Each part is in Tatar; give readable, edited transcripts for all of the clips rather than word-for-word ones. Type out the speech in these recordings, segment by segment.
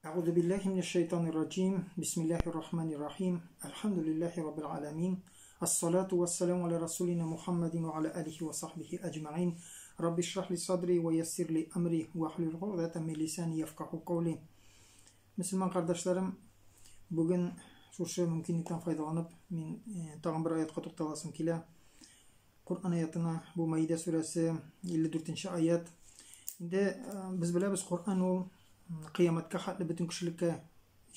Әгъузу биллаһи минәш шайтанир раҗим. Бисмиллаһир рахманир рахим. Әлхәмдүлиллаһи раббил аламин. Ассалату вассаламу аля расулина Мухаммадин ва аля алихи ва сахбихи аҗмаин. Рабби шрах ли садри ва яссир ли амри ва хлюл угдатан мин лисани яфкаху каули. Мөселман кардәшләрем, бүген шушы мөмкинлектән файдаланып, мин э, тагын бер аятка тукталасым килә. Коръән аятына, бу Маида сүрәсе 54 нче аят. Инде э, без беләбез, Коръән ул кыямәткә хәтле бөтен кешелеккә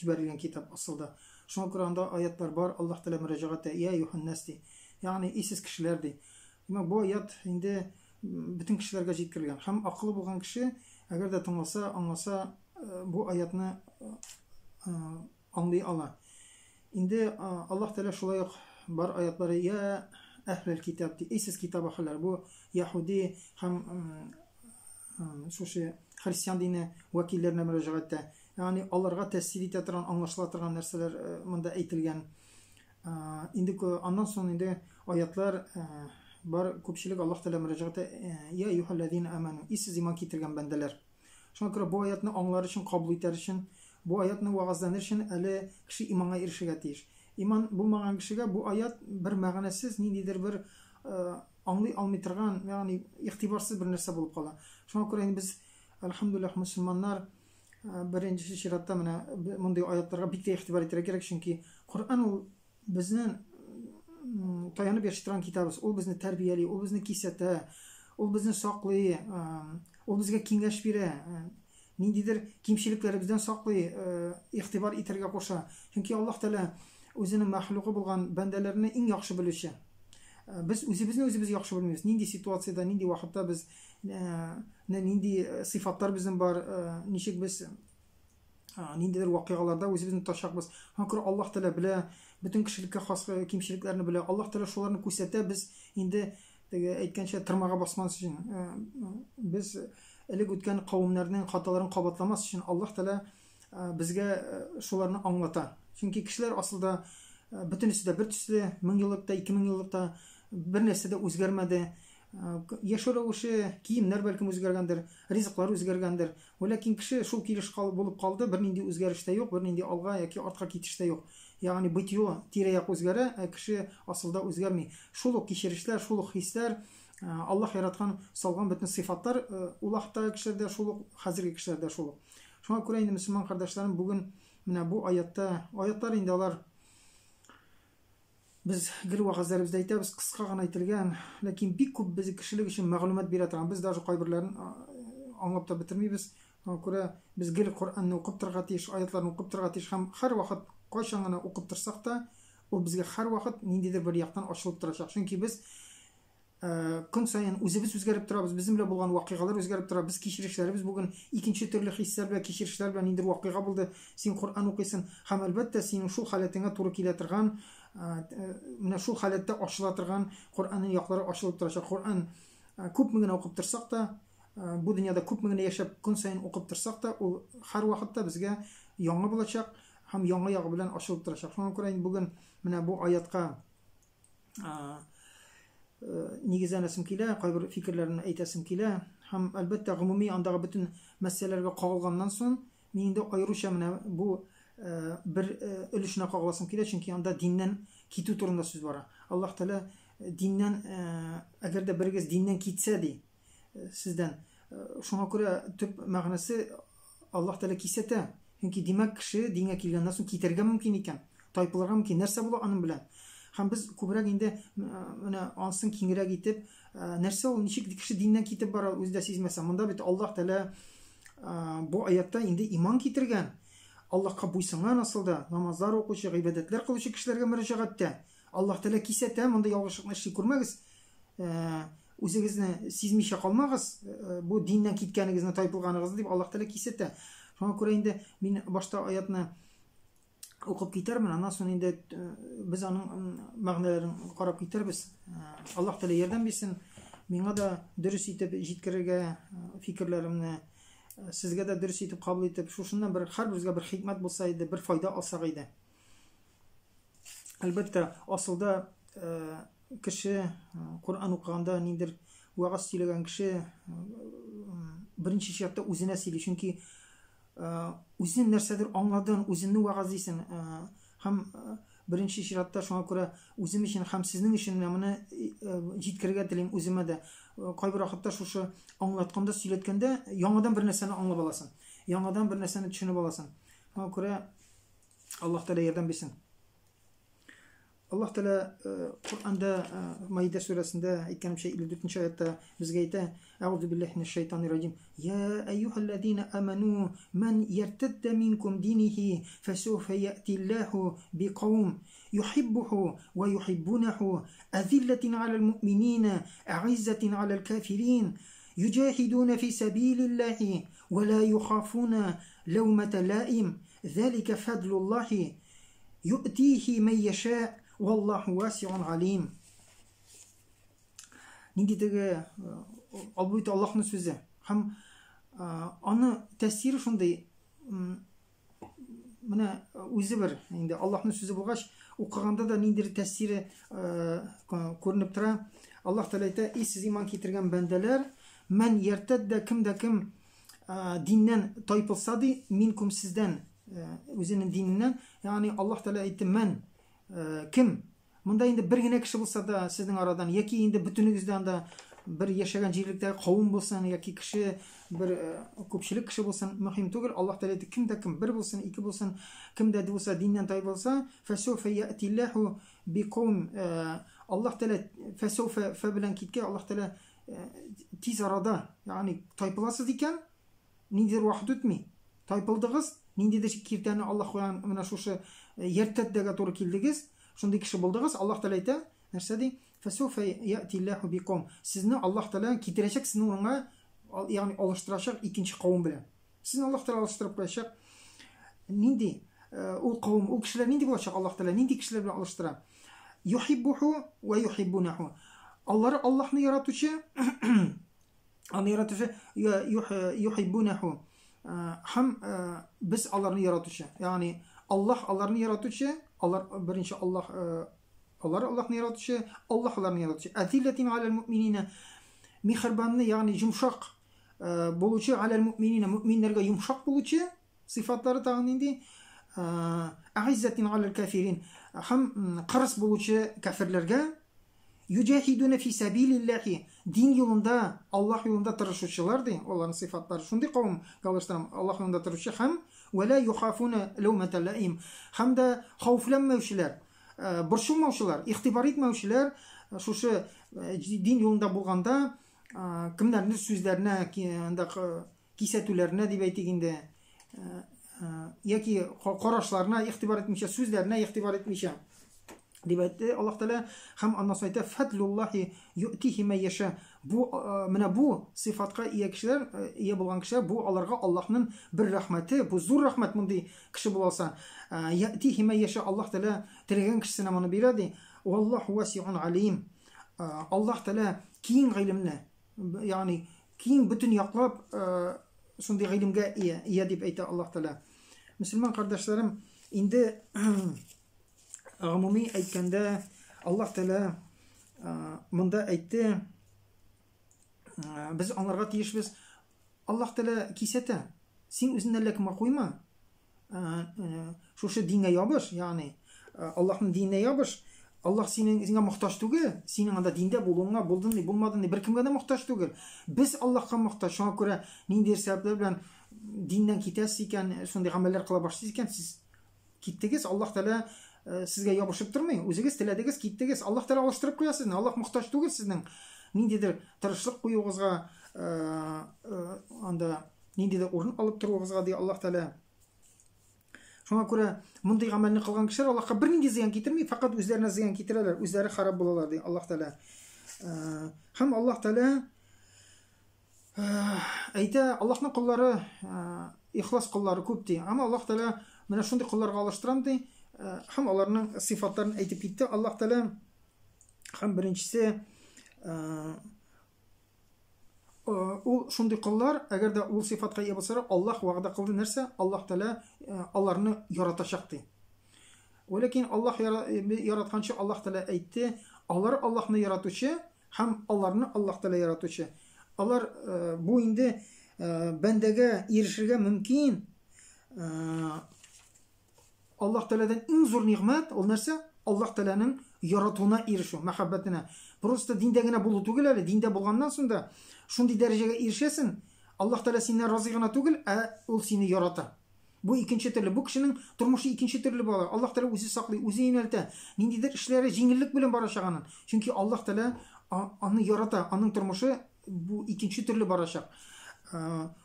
җибәрелгән китап асылда. Шуңа күрә анда аятлар бар, Аллаһ Тәгалә мөрәҗәгать итә, Я юханнас ди. Ягъни, и сез кешеләр ди. Димәк, бу аят инде бөтен кешеләргә җиткерелгән. Һәм акылы булган кеше, әгәр дә тыңласа, аңласа, э, бу аятны э, аңлый ала. Инде Аллаһ Тәгалә шулай ук бар аятлары я әһлел китап ди. Эй сез китап әһелләре, бу яһүди һәм шушы христиан дине вәкилләренә мөрәҗәгать итә. Ягъни аларга тәэсир итә торган, аңлашыла торган нәрсәләр монда әйтелгән. Инде аннан соң инде аятлар бар күпчелек Аллаһ Тәгалә мөрәҗәгать итә. Я әйюһәлләзина аману, эй сез иман китергән бәндәләр. Шуңа күрә бу аятны аңлар өчен, кабул итәр өчен, бу аятны вәгазьләнер өчен әле кеше иманга ирешергә тиеш. Иман булмаган кешегә бу аят бер мәгънәсез, ниндидер бер аңлый алмый торган, ягъни игътибарсыз бер нәрсә булып кала. Шуңа күрә инде без, әлхәмдүлилләһ, мөселманнар беренче чиратта менә мондый аятларга бик тә игътибар итәргә кирәк, чөнки Коръән ул Безнең таянып яши торган китабыбыз, ул безне тәрбияли, ул безне кисәтә, ул безне саклый, ул безгә киңәш бирә, ниндидер кимчелекләребездән саклый, игътибар итәргә куша. Чөнки Аллаһ Тәгалә үзенең мәхлукы булган бәндәләрне иң яхшы белүче. Без үзебезне үзебез яхшы белмибез. Нинди ситуациядә, нинди вакытта без, нинди сыйфатлар безнең бар, ничек без ниндидер вакыйгаларда үзебезне тотачакбыз. Шуңа күрә Аллаһ Тәгалә белә, бөтен кешелеккә хас э, кимчелекләрне белә. Аллаһ Тәгалә шуларны күрсәтә, без инде теге әйткәнчә тырмага басмас өчен, э, без элек үткән кавемнәрнең хаталарын кабатламас өчен Аллаһ Тәгалә э, безгә шуларны аңлата. Чөнки кешеләр асылда бөтенесе дә бер төсле, мең еллыкта, 2000 еллыкта бер нәрсә дә үзгәрмәде. Яшәү рәвеше, киемнәр бәлкем үзгәргәндер, ризыклар үзгәргәндер. Вәләкин кеше шул килеш кал, булып калды, бернинди үзгәреш тә юк, бернинди алга яки артка китеш тә юк. Ягъни бытие, тирә-як үзгәрә, ә кеше асылда үзгәрми. Шул ук кичерешләр, шул ук хисләр, Аллаһ яраткан, салган бөтен сыйфатлар ул вакыттагы кешеләрдә шул ук, хәзерге кешеләрдә шул ук. Шуңа күрә инде мөселман кардәшләрем бүген менә бу аятта, аятлар инде алар Без гел вәгазьләребездә әйтәбез, кыска гына әйтелгән, ләкин бик күп без кешелек өчен мәгълүмат бирә торган. Без даже кайберләрен аңлап та бетермибез. Шуңа күрә без гел Коръәнне укып торырга тиеш, аятларны укып торырга тиеш һәм һәрвакыт кайчан гына укып торсак та, ул безгә һәрвакыт ниндидер бер яктан ачылып торачак. Чөнки без Көн саен үзебез үзгәреп торабыз, безнең белән булган вакыйгалар үзгәреп тора, без кичерешләребез бүген икенче төрле хисләр белән, кичерешләр белән ниндидер вакыйга булды, син Коръән укыйсың һәм, әлбәттә, синең шул халәтеңә туры килә торган, менә шул халәттә ачыла торган Коръәннең яклары ачылып торачак. Коръән күпме генә укып торсак та, бу дөньяда күпме генә яшәп, көн саен укып торсак та, ул һәрвакытта безгә яңа булачак һәм яңа ягы белән ачылып торачак. Шуңа күрә инде бүген менә бу аятка нигезләнәсем килә, кайбер фикерләрне әйтәсем килә. Һәм, әлбәттә, гомуми андагы бөтен мәсьәләләргә кагылганнан соң, мин инде аеруча менә бу бер өлешенә кагыласым килә, чөнки анда диннән китү турында сүз бара. Аллаһ Тәгалә диннән, әгәр дә берегез диннән китсә, ди, сездән. Шуңа күрә төп мәгънәсе Аллаһ Тәгалә кисәтә. Чөнки, димәк, кеше дингә килгәннән соң китәргә мөмкин икән, тайпылырга мөмкин. Нәрсә була аның белән? Һәм без күбрәк инде менә ансын киңрәк итеп, нәрсә ул, ничек кеше диннән китеп бара, үзе дә сизмәсә. Монда бит Аллаһ Тәгалә бу аятта инде иман китергән, Аллаһка буйсынган асылда, намазлар укучы, гыйбадәтләр кылучы кешеләргә мөрәҗәгатьтә. Аллаһ Тәгалә кисәтә, мондый ялгышлыкны эшли күрмәгез. Үзегезне сизмичә калмагыз, бу диннән киткәнегезне, тайпылганыгызны дип Аллаһ Тәгалә кисәтә. Шуңа күрә инде мин башта аятны укып китәрмен, аннан соң инде без аның мәгънәләрен карап китәрбез. Аллаһ Тәгалә ярдәм бирсен, миңа да дөрес итеп җиткерергә фикерләремне, сезгә дә дөрес итеп кабул итеп, шушыннан бер һәрберебезгә бер хикмәт булса иде, бер файда алсак иде. Әлбәттә, асылда кеше Коръән укыганда ниндер вәгазь сөйләгән кеше беренче чиратта үзенә сөйли, чөнки Үзен нәрсәдер аңладың, үзеңне вәгазьлисең. Һәм беренче чиратта шуңа күрә үзем өчен һәм сезнең өчен менә моны җиткерергә телим үземә дә. Кайбер вакытта шушы аңлатканда, сөйләткәндә яңадан бер нәрсәне аңлап аласың. Яңадан бер нәрсәне төшенеп аласың. Шуңа күрә Аллаһ Тәгалә ярдәм бирсен. Аллаһ Тәгалә Коръәндә Маида сүрәсендә әйткәнемчә 54 нче аятта безгә әйтә: Әгъузу биллаһи минәш шайтанир раҗим. Я әйюһәлләзина аману ман яртадда минкум динихи фәсәүфә яътиллаһу бикаум юхиббуху ва юхиббунаху азиллатин алал муъминина а'иззатин алал кафирин юҗахидуна фи сәбилиллаһи ва ла юхафуна ләүмәтә лаим залика фадлуллаһи Юътихи мән яшә, валлаһу васиун галим. Нинди теге ал бу бит Аллаһның сүзе. Һәм аны тәэсире шундый менә үзе бер инде Аллаһның сүзе булгач, укыганда да ниндидер тәэсире күренеп тора. Аллаһ Тәгалә әйтә, "Эй сез иман китергән бәндәләр, мән яртәддә кем дә кем диннән тайпылса ди, минкум сездән үзенең диненнән, ягъни Аллаһ Тәгалә әйтте, мән кем? Монда инде бер генә кеше булса да сезнең арадан, яки инде бөтенегез дә анда бер яшәгән җирлектәге кавым булсын, яки кеше бер күпчелек кеше булсын, мөһим түгел. Аллаһ Тәгалә әйтте, кем дә кем бер булсын, ике булсын, кем дә булса диннән тайпылса, фәсәүфә яътиллаһу бикаум Аллаһ Тәгалә фәсәүфә фә белән киткән, Аллаһ Тәгалә тиз арада, ягъни тайпыласыз икән, ниндидер вакыт үтми. Тайпылдыгыз, ниндидер киртәне Аллаһ куйган менә шушы яртәддәгә туры килдегез, шундый кеше булдыгыз, Аллаһ Тәгалә әйтә, нәрсә ди? Фәсәүфә яътиллаһу бикаум. Сезне Аллаһ Тәгалә китерәчәк сезнең урынга, ягъни алыштырачак икенче кавым белән. Сезне Аллаһ Тәгалә алыштырып куячак. Нинди ул кавым, ул кешеләр нинди булачак Аллаһ Тәгалә нинди кешеләр белән алыштыра? Юхиббуху ва юхиббунаху. Аллары Аллаһны яратучы, аны яратучы юхиббунаху. Һәм без аларны яратучы. Ягъни Аллаһ аларны яратучы, алар беренче Аллаһ алар Аллаһны яратучы, Аллаһ аларны яратучы. Азиллатин алал муъминина. Михрбанны, ягъни йомшак булучы, алал муъминина, мөминнәргә йомшак булучы сыйфатлары тагын нинди? Әгыйззәтин алал кафирин. Һәм кырыс булучы кафирләргә юҗахидуна фи сәбилилләһи дин юлында, Аллаһ юлында тырышучылар ди, аларның сыйфатлары шундый кавым галыштырам, Аллаһ юлында тырышучы һәм вәлә юхафуна ләүмәтә ләим һәм дә хәвефләнмәүчеләр, борчылмаучылар, игътибар итмәүчеләр шушы дин юлында булганда кемнәрнең сүзләренә анда кисәтүләренә дип әйтик инде, яки карашларына игътибар итмичә, сүзләренә игътибар итмичә дип әйтте Аллаһ Тәгалә һәм аннан соң әйтә фадлуллаһи юътихи мә яша. Бу менә бу сыйфатка ия кешеләр, ия булган кешеләр, бу аларга Аллаһның бер рәхмәте, бу зур рәхмәт мондый кеше була алса. Юътихи мә яша, Аллаһ Тәгалә теләгән кешесенә моны бирә ди. Валлаһу васиун алим. Аллаһ Тәгалә киң гыйлемле, ягъни киң бөтен яклап шундый гыйлемгә ия, ия дип әйтә Аллаһ Тәгалә. Мөселман кардәшләрем, инде гомуми әйткәндә Аллаһ Тәгалә монда әйтте, без аңларга тиешбез. Аллаһ Тәгалә кисәтә. Син үзеңне әллә кемгә куйма. Шушы дингә ябыш, ягъни Аллаһның диненә ябыш. Аллаһ синең сиңа мохтаҗ түгел. Синең анда диндә булуыңа, булдың ни, булмадың ни, беркемгә дә мохтаҗ түгел. Без Аллаһка мохтаҗ. Шуңа күрә ниндидер сәбәпләр белән диннән китәсез икән, шундый гамәлләр кыла башлыйсыз икән, сез киттегез, Аллаһ Тәгалә сезгә ябышып тормый. Үзегез теләдегез, киттегез. Аллаһ Тәгалә алыштырып куя сезне. Аллаһ мохтаҗ түгел сезнең ниндидер тырышлык куюыгызга, анда ниндидер урын алып торуыгызга, ди Аллаһ Тәгалә. Шуңа күрә мондый гамәлне кылган кешеләр Аллаһка бернинди зыян китерми, фәкать үзләренә зыян китерәләр, үзләре харап булалар, ди Аллаһ Тәгалә. Һәм Аллаһ Тәгалә әйтә, Аллаһның коллары ихлас коллары күп ди. Әмма Аллаһ Тәгалә менә шундый колларга алыштырам ди. Һәм аларның сыйфатларын әйтеп китте Аллаһ Тәгалә. Һәм беренчесе Ул шундый коллар, әгәр дә ул сыйфатка ия булсалар, Аллаһ вәгъдә кылды нәрсә? Аллаһ Тәгалә аларны яратачак ди. Вәләкин Аллаһ яратканчы Аллаһ Тәгалә әйтте, алар Аллаһны яратучы һәм аларны Аллаһ Тәгалә яратучы. Алар бу инде бәндәгә ирешергә мөмкин. Аллаһ Тәгаләдән иң зур нигъмәт ул нәрсә? Аллаһ Тәгаләнең яратуына ирешү, мәхәббәтенә. Просто диндә генә булу түгел әле, диндә булганнан соң да шундый дәрәҗәгә ирешәсең, Аллаһ Тәгалә синнән разый гына түгел, ә ул сине ярата. Бу икенче төрле. Бу кешенең тормышы икенче төрле була. Аллаһ Тәгалә үзе саклый, үзе юнәлтә. Ниндидер эшләре җиңеллек белән барачак аның. Чөнки Аллаһ Тәгалә аны ярата, аның тормышы бу икенче төрле барачак.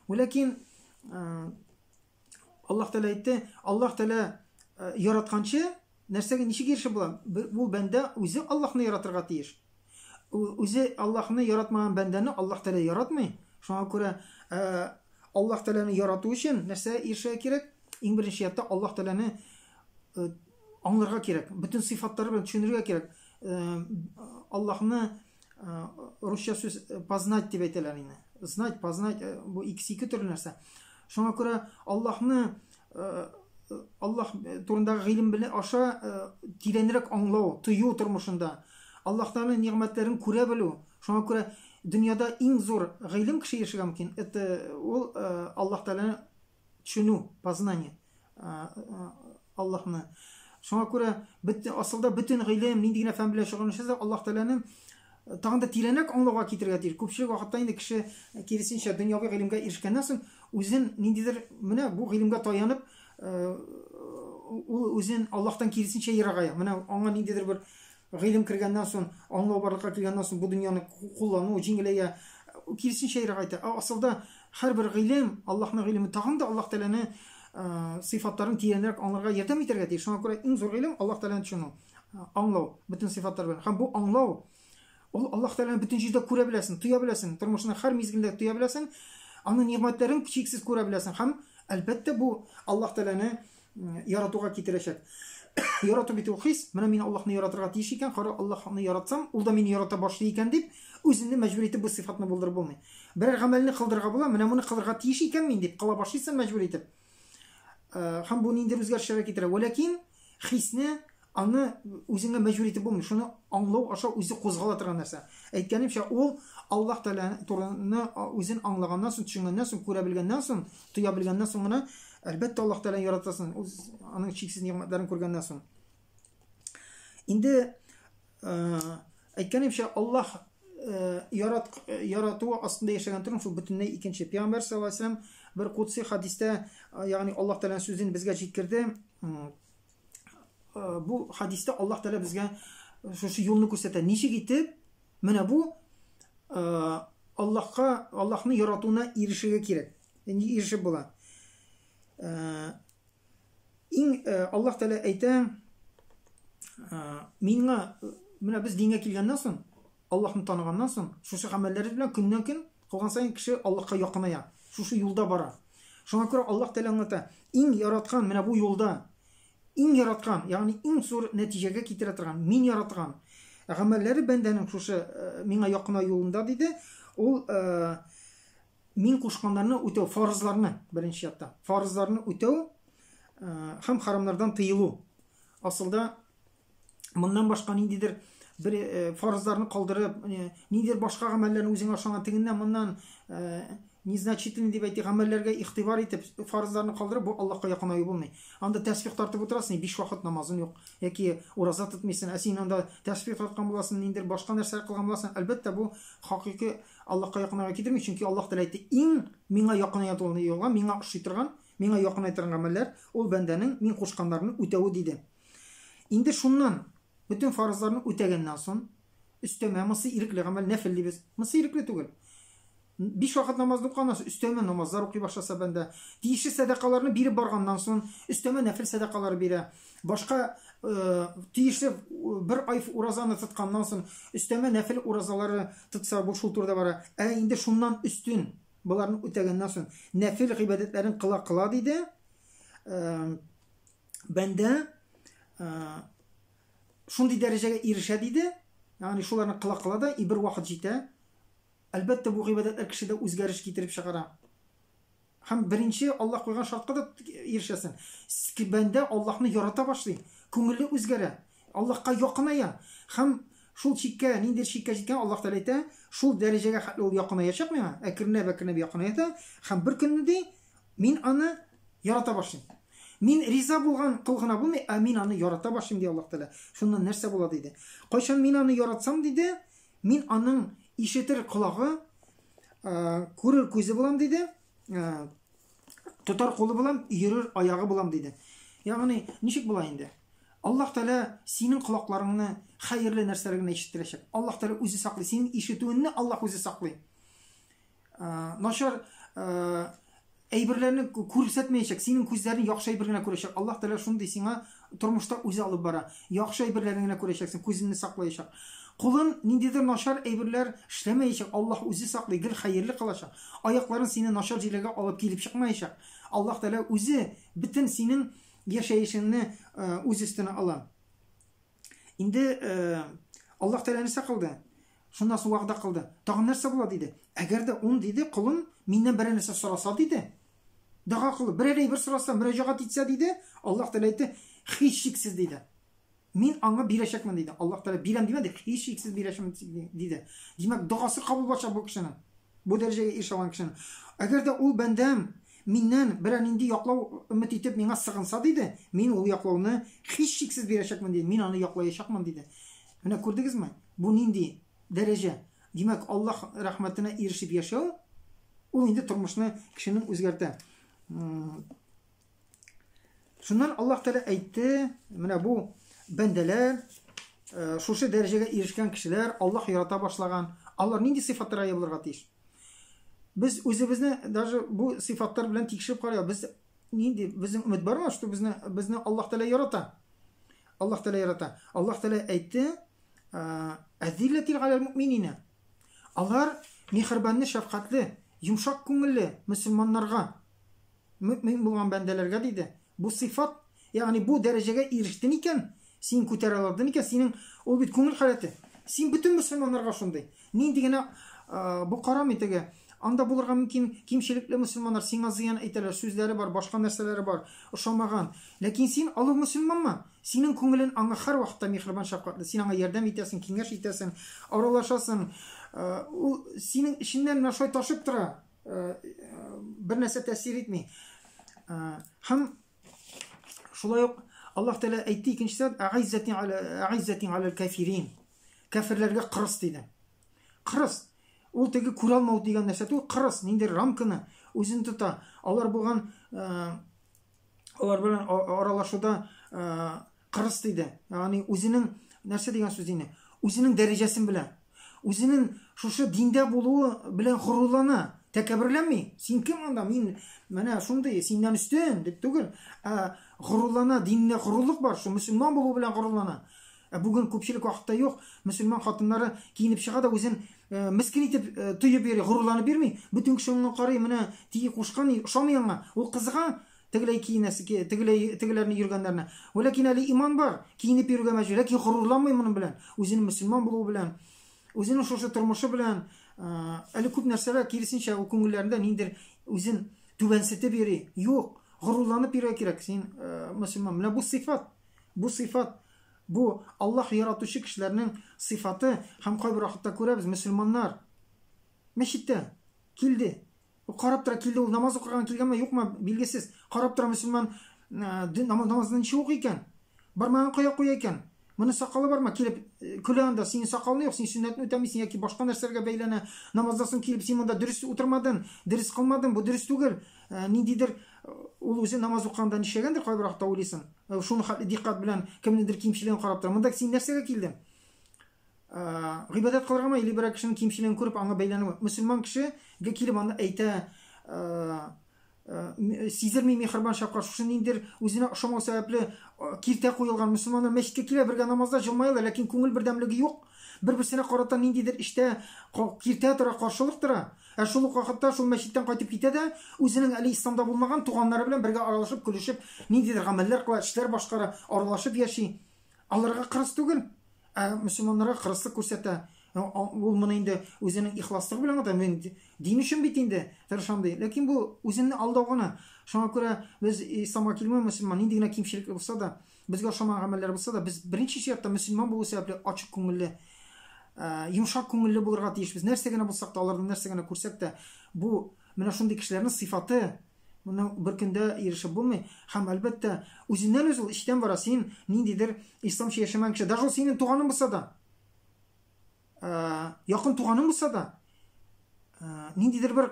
Ләкин Аллаһ Тәгалә әйтте, Аллаһ Тәгалә э, яратканчы нәрсәгә ничек ирешеп була? Бу бәндә үзе Аллаһны яратырга тиеш. Үзе Аллаһны яратмаган бәндәне Аллаһ Тәгалә яратмый. Шуңа күрә э, Аллаһ Тәгаләне ярату өчен нәрсәгә ирешергә кирәк? Иң беренче чиратта Аллаһ Тәгаләне э, аңларга кирәк, бөтен сыйфатлары белән төшенергә кирәк. Аллаһны русча сүз познать дип әйтәләр инде. Знать, познать бу икесе ике төрле нәрсә. Шуңа күрә Аллаһны Аллаһ турындагы гыйлем белән аша тирәнрәк аңлау, тою тормышында Аллаһ Тәгаләнең нигъмәтләрен күрә белү. Шуңа күрә дөньяда иң зур гыйлем кеше ирешергә мөмкин. Это ул Аллаһ Тәгаләне төшенү, познание. Аллаһны. Шуңа күрә бөтен асылда бөтен гыйлем, нинди генә фән белән шөгыльләнсә дә, Аллаһ Тәгаләнең э, тагын да тирәнрәк аңлауга китерергә тиеш. Күпчелек вакытта инде кеше э, киресенчә дөньяви гыйлемгә ирешкәннән соң үзен ниндидер менә бу гыйлемгә таянып э, ул үзен Аллаһтан киресенчә ерагая. Менә аңа ниндидер бер гыйлем кергәннән соң, аңлау барлыкка килгәннән соң бу дөньяны куллану җиңеләя, киресенчә ерагайта. Ә асылда һәрбер гыйлем, Аллаһның гыйлеме тагын да Аллаһ Тәгаләне сыйфатларын тирәнрәк аңларга ярдәм итәргә тиеш. Шуңа күрә иң зур гыйлем Аллаһ Тәгаләне төшенү, аңлау, бөтен сыйфатлар белән. Һәм бу аңлау ул Аллаһ Тәгаләне бөтен җирдә күрә беләсең, тоя беләсең, тормышының һәр мизгелендә тоя беләсең, аның нигъмәтләрен чиксез күрә беләсең һәм әлбәттә бу Аллаһ Тәгаләне яратуга китерәчәк. Ярату бит ул хис. Менә мин Аллаһны яратырга тиеш икән, кара Аллаһны яратсам, ул да мине ярата башлый икән дип, үзеңне мәҗбүр итеп бу сыйфатны булдырып булмый. Берәр гамәлне кылдырырга була, менә моны кылырга тиеш икән мин дип кыла башлыйсың мәҗбүр итеп. Э, һәм бу ниндидер үзгәрешләргә китерә. Вәләкин хисне аны үзеңә мәҗбүр итеп булмый. Шуны аңлау аша үзе кузгала торган нәрсә. Әйткәнемчә, ул Аллаһ Тәгалә турында үзен аңлаганнан соң, төшенгәннән соң, күрә белгәннән соң, тоя белгәннән соң гына, әлбәттә, Аллаһ Тәгаләне яратасың, үз аның чиксез нигъмәтләрен күргәннән соң. Инде әйткәнемчә, Аллаһ ярат, яратуы астында яшәгән тормыш ул бөтенләй икенче. Пәйгамбәр саллаллаһу алейһи вәсәлләм бер кудси хадистә, ягъни Аллаһ Тәгаләнең сүзен безгә җиткерде. Бу хадистә Аллаһ Тәгалә безгә шушы юлны күрсәтә. Ничек итеп менә бу Аллаһка, Аллаһны яратуына ирешергә кирәк. Ирешеп була. Иң Аллаһ Тәгалә әйтә, миңа менә без дингә килгәннән соң, Аллаһны таныганнан соң, шушы гамәлләребез белән көннән-көн кылган саен кеше Аллаһка якыная, шушы юлда бара. Шуңа күрә Аллаһ Тәгалә аңлата, иң яраткан менә бу юлда, иң яраткан, ягъни иң зур нәтиҗәгә китерә торган, мин яраткан гамәлләре бәндәнең шушы э, миңа якынаю юлында диде, ул э, мин кушканнарны үтәү, фарызларны беренче чиратта, фарызларны үтәү э, һәм харамнардан тыелу. Асылда Моннан башка ниндидер бер э, фарызларны калдырып, э, ниндидер башка гамәлләрне үзеңә ошаган тегеннән моннан э, незначительный дип әйтик, гамәлләргә игътибар итеп, фарызларны калдырып, бу Аллаһка якынаю булмый. Анда тәсбих тартып утырасың, биш вакыт намазың юк, яки ураза тотмыйсың, ә син анда тәсбих тарткан буласың, ниндидер башка нәрсә кылган буласың. Әлбәттә, бу хакыйкый Аллаһка якынаюга китерми, чөнки Аллаһ Тәгалә әйтте, иң миңа якыная торган юлга, миңа ошый торган, миңа якынай торган гамәлләр, ул бәндәнең мин кушканнарны үтәве диде. Инде шуннан, бөтен фарызларны үтәгәннән соң, өстәмә, монысы ирекле гамәл, нәфел дибез. Монысы ирекле түгел. Биш вакыт намазны укыганнан соң, өстәмә намазлар укый башласа бәндә, тиешле сәдакаларны биреп барганнан соң, өстәмә нәфел сәдакалары бирә. Башка э, тиешле э, бер ай уразаны тотканнан соң, өстәмә нәфел уразалары тотса, бу шул турыда бара. Ә инде шуннан өстен, боларны үтәгәннән соң, нәфел гыйбадәтләрен кыла-кыла диде. Э, бәндә шундый дәрәҗәгә ирешә диде, ягъни шуларны кыла кыла да, и бер вакыт җитә. Әлбәттә, бу гыйбадәтләр кешедә үзгәреш китереп чыгара. Һәм беренче Аллаһ куйган шартка да ирешәсең. Бәндә Аллаһны ярата башлый, күңеле үзгәрә, Аллаһка якыная. Һәм шул чиккә, ниндидер чиккә җиткән Аллаһ Тәгалә әйтә, шул дәрәҗәгә хәтле ул якынаячак миңа, әкренләп-әкренләп якыная да, һәм бер көнне ди, мин аны Ярата башлыйм. Мин риза булган кол гына булмый, ә мин аны ярата башлыйм, ди Аллаһ Тәгалә. Шуннан нәрсә була диде. Кайчан мин аны яратсам, диде, мин аның ишетер колагы, күрер күзе булам, диде, тотар кулы булам, йөрер аягы булам, диде. Ягъни, ничек була инде? Аллаһ Тәгалә синең колакларыңны хәерле нәрсәләр генә ишеттерәчәк. Аллаһ Тәгалә үзе саклый. Синең ишетүеңне Аллаһ үзе саклый. Начар әйберләрне күрсәтмәячәк, синең күзләрең яхшы әйбер генә күрәчәк. Аллаһ Тәгалә шундый сиңа тормышта үзе алып бара. Яхшы әйберләрне генә күрәчәксең, күзеңне саклаячак. Кулын ниндидер начар әйберләр эшләмәячәк, Аллаһ үзе саклый, гел хәерле кылачак. Аякларын сине начар җирләргә алып килеп чыкмаячак. Аллаһ Тәгалә үзе бөтен синең яшәешеңне үз өстенә ала. Инде Аллаһ Тәгалә нәрсә кылды? Шуннан соң вәгъдә кылды. Тагын нәрсә була диде? Әгәр дә ун диде, колым миннән берәр нәрсә сораса диде. Дога кылып, берәр әйбер сораса, мөрәҗәгать итсә диде, Аллаһ Тәгалә әйтте, һичшиксез диде. Мин аңа бирәчәкмен диде. Аллаһ Тәгалә бирәм димәде, һичшиксез бирәчәкмен диде. Димәк, догасы кабул булачак бу кешенең. Бу дәрәҗәгә ирешә алган кешенең. Әгәр дә ул бәндәм миннән берәр нинди яклау өмет итеп миңа сыгынса, диде, мин ул яклауны һичшиксез бирәчәкмен, диде. Мин аны яклаячакмын, диде. Менә күрдегезме? Бу нинди дәрәҗә? Димәк, Аллаһ рәхмәтенә ирешеп яшәү, ул инде тормышны кешенең үзгәртә. Шуннан Аллаһ Тәгалә әйтте, менә бу бәндәләр, э, шушы дәрәҗәгә ирешкән кешеләр Аллаһ ярата башлаган. Алар нинди сыйфатларга ия булырга тиеш? Без үзебезне даже бу сыйфатлар белән тикшереп карыйк. Без нинди безнең өмет бармы, что безне безне Аллаһ Тәгалә ярата? Аллаһ Тәгалә ярата. Аллаһ Тәгалә әйтте, э, Әзилләтил галәл муъминина. Алар миһербанлы, шәфкатьле, йомшак күңелле мөселманнарга Мөэмин булган бәндәләргә, диде, бу сыйфат, ягъни бу дәрәҗәгә ирештең икән, син күтәрә алдың икән, синең ул бит күңел халәте. Син бөтен мөселманнарга шундый. Нинди генә бу карамый теге, анда булырга мөмкин кимчелекле мөселманнар, сиңа зыян әйтәләр, сүзләре бар, башка нәрсәләре бар, ошамаган. Ләкин син олуг мөселманмы? Синең күңелен аңа һәрвакытта миһербан, шәфкатьле. Син аңа ярдәм итәсең, киңәш итәсең, аралашасың. Ул синең эченнән менә шулай ташып тора. Бер нәрсә тәэсир итми. Һәм шулай ук Аллаһ Тәгалә әйтте икенче әгыйззәтин аля әгыйззәтин алал кафирин. Кафирләргә кырыс диде. Кырыс. Ул теге күрә алмау дигән нәрсә түгел, кырыс, нинди рамканы үзен тота. Алар булган алар белән аралашуда кырыс диде. Ягъни үзенең нәрсә дигән сүз инде? Үзенең дәрәҗәсен белә. Үзенең шушы диндә булуы белән горурлана, тәкәбберләнми. Син кем анда? Мин менә шундый, синнән өстен дип түгел, ә горурлана, диненә горурлык бар, шул мөселман булуы белән горурлана. Ә бүген күпчелек вакытта юк. Мөселман хатыннары киенеп чыга да үзен э, мескен итеп э, тоеп йөри, горурланып йөрми. Бөтен кеше аңа карый, менә тии кушкан, ошамый аңа. Ул кызыга, тегеләй киенәсе, тегеләй тегеләрне йөргәннәрне. Вәләкин әле иман бар, киенеп йөрергә мәҗбүр, ләкин горурланмый моның белән, үзенең мөселман булуы белән, үзенең шушы тормышы белән, әле күп нәрсәләр киресенчә ул күңелләрендә ниндидер үзен түбәнсетеп йөри. Юк, горурланып йөрергә кирәк, син мөселман. Менә бу сыйфат, бу сыйфат, бу Аллаһ яратучы кешеләрнең сыйфаты һәм кайбер вакытта күрәбез, мөселманнар мәчеттә килде, Ул карап тора, килде ул намаз укырга килгәнме, юкмы, билгесез. Карап тора мөселман э, намазны ничек укый икән? Бармагын кая куя икән? Моны сакалы бармы? Килеп э, көлә анда, синең сакалың юк, син сөннәтне үтәмисең яки башка нәрсәләргә бәйләнә. Намаздан соң килеп син монда дөрес утырмадың, дөрес кылмадың, бу дөрес түгел. Э, ниндидер ул үзе намаз укыганда нишләгәндер, кайбер вакытта уйлыйсың. Шуны хәтле дикъкать белән кемнеңдер кимчелеген карап тора. Монда син нәрсәгә килдең? Гыйбадәт кылыргамы или берәр кешенең кимчелеген күреп аңа бәйләнү. Мөселман кешегә килеп аны әйтә, сизерми миһербан шәфкать, шушы ниндидер үзенә ошамау сәбәпле киртә куелган. Мөселманнар мәчеткә килә, бергә намазда җылмаялар, ләкин күңел бердәмлеге юк. Бер-берсенә карата ниндидер эштә киртә тора, каршылык тора. Ә шул ук вакытта шул мәчеттән кайтып китә дә, үзенең әле исламда булмаган туганнары белән бергә аралашып, көлешеп, ниндидер гамәлләр кыла, эшләр башкара, аралашып яши. Аларга кырыс түгел, ә мөселманнарга кырыслык күрсәтә. Ул моны инде үзенең ихласлыгы белән ата, мин дин өчен бит инде тырышам ди. Ләкин бу үзеңне алдау гына. Шуңа күрә без исламга килмәгән мөселман, нинди генә кимчелек булса да, безгә ошамаган гамәлләр булса да, без беренче чиратта мөселман булу сәбәпле ачык күңелле, йомшак күңелле булырга тиешбез. Нәрсә генә булсак та, алардан нәрсә генә күрсәк тә, бу менә шундый кешеләрнең сыйфаты. Моны бер көндә ирешеп булмый. Һәм, әлбәттә, үзеннән үзе ул эчтән бара. Син ниндидер исламча яшәмәгән кеше, даже ул синең туганың булса да, якын туганың булса да, ниндидер бер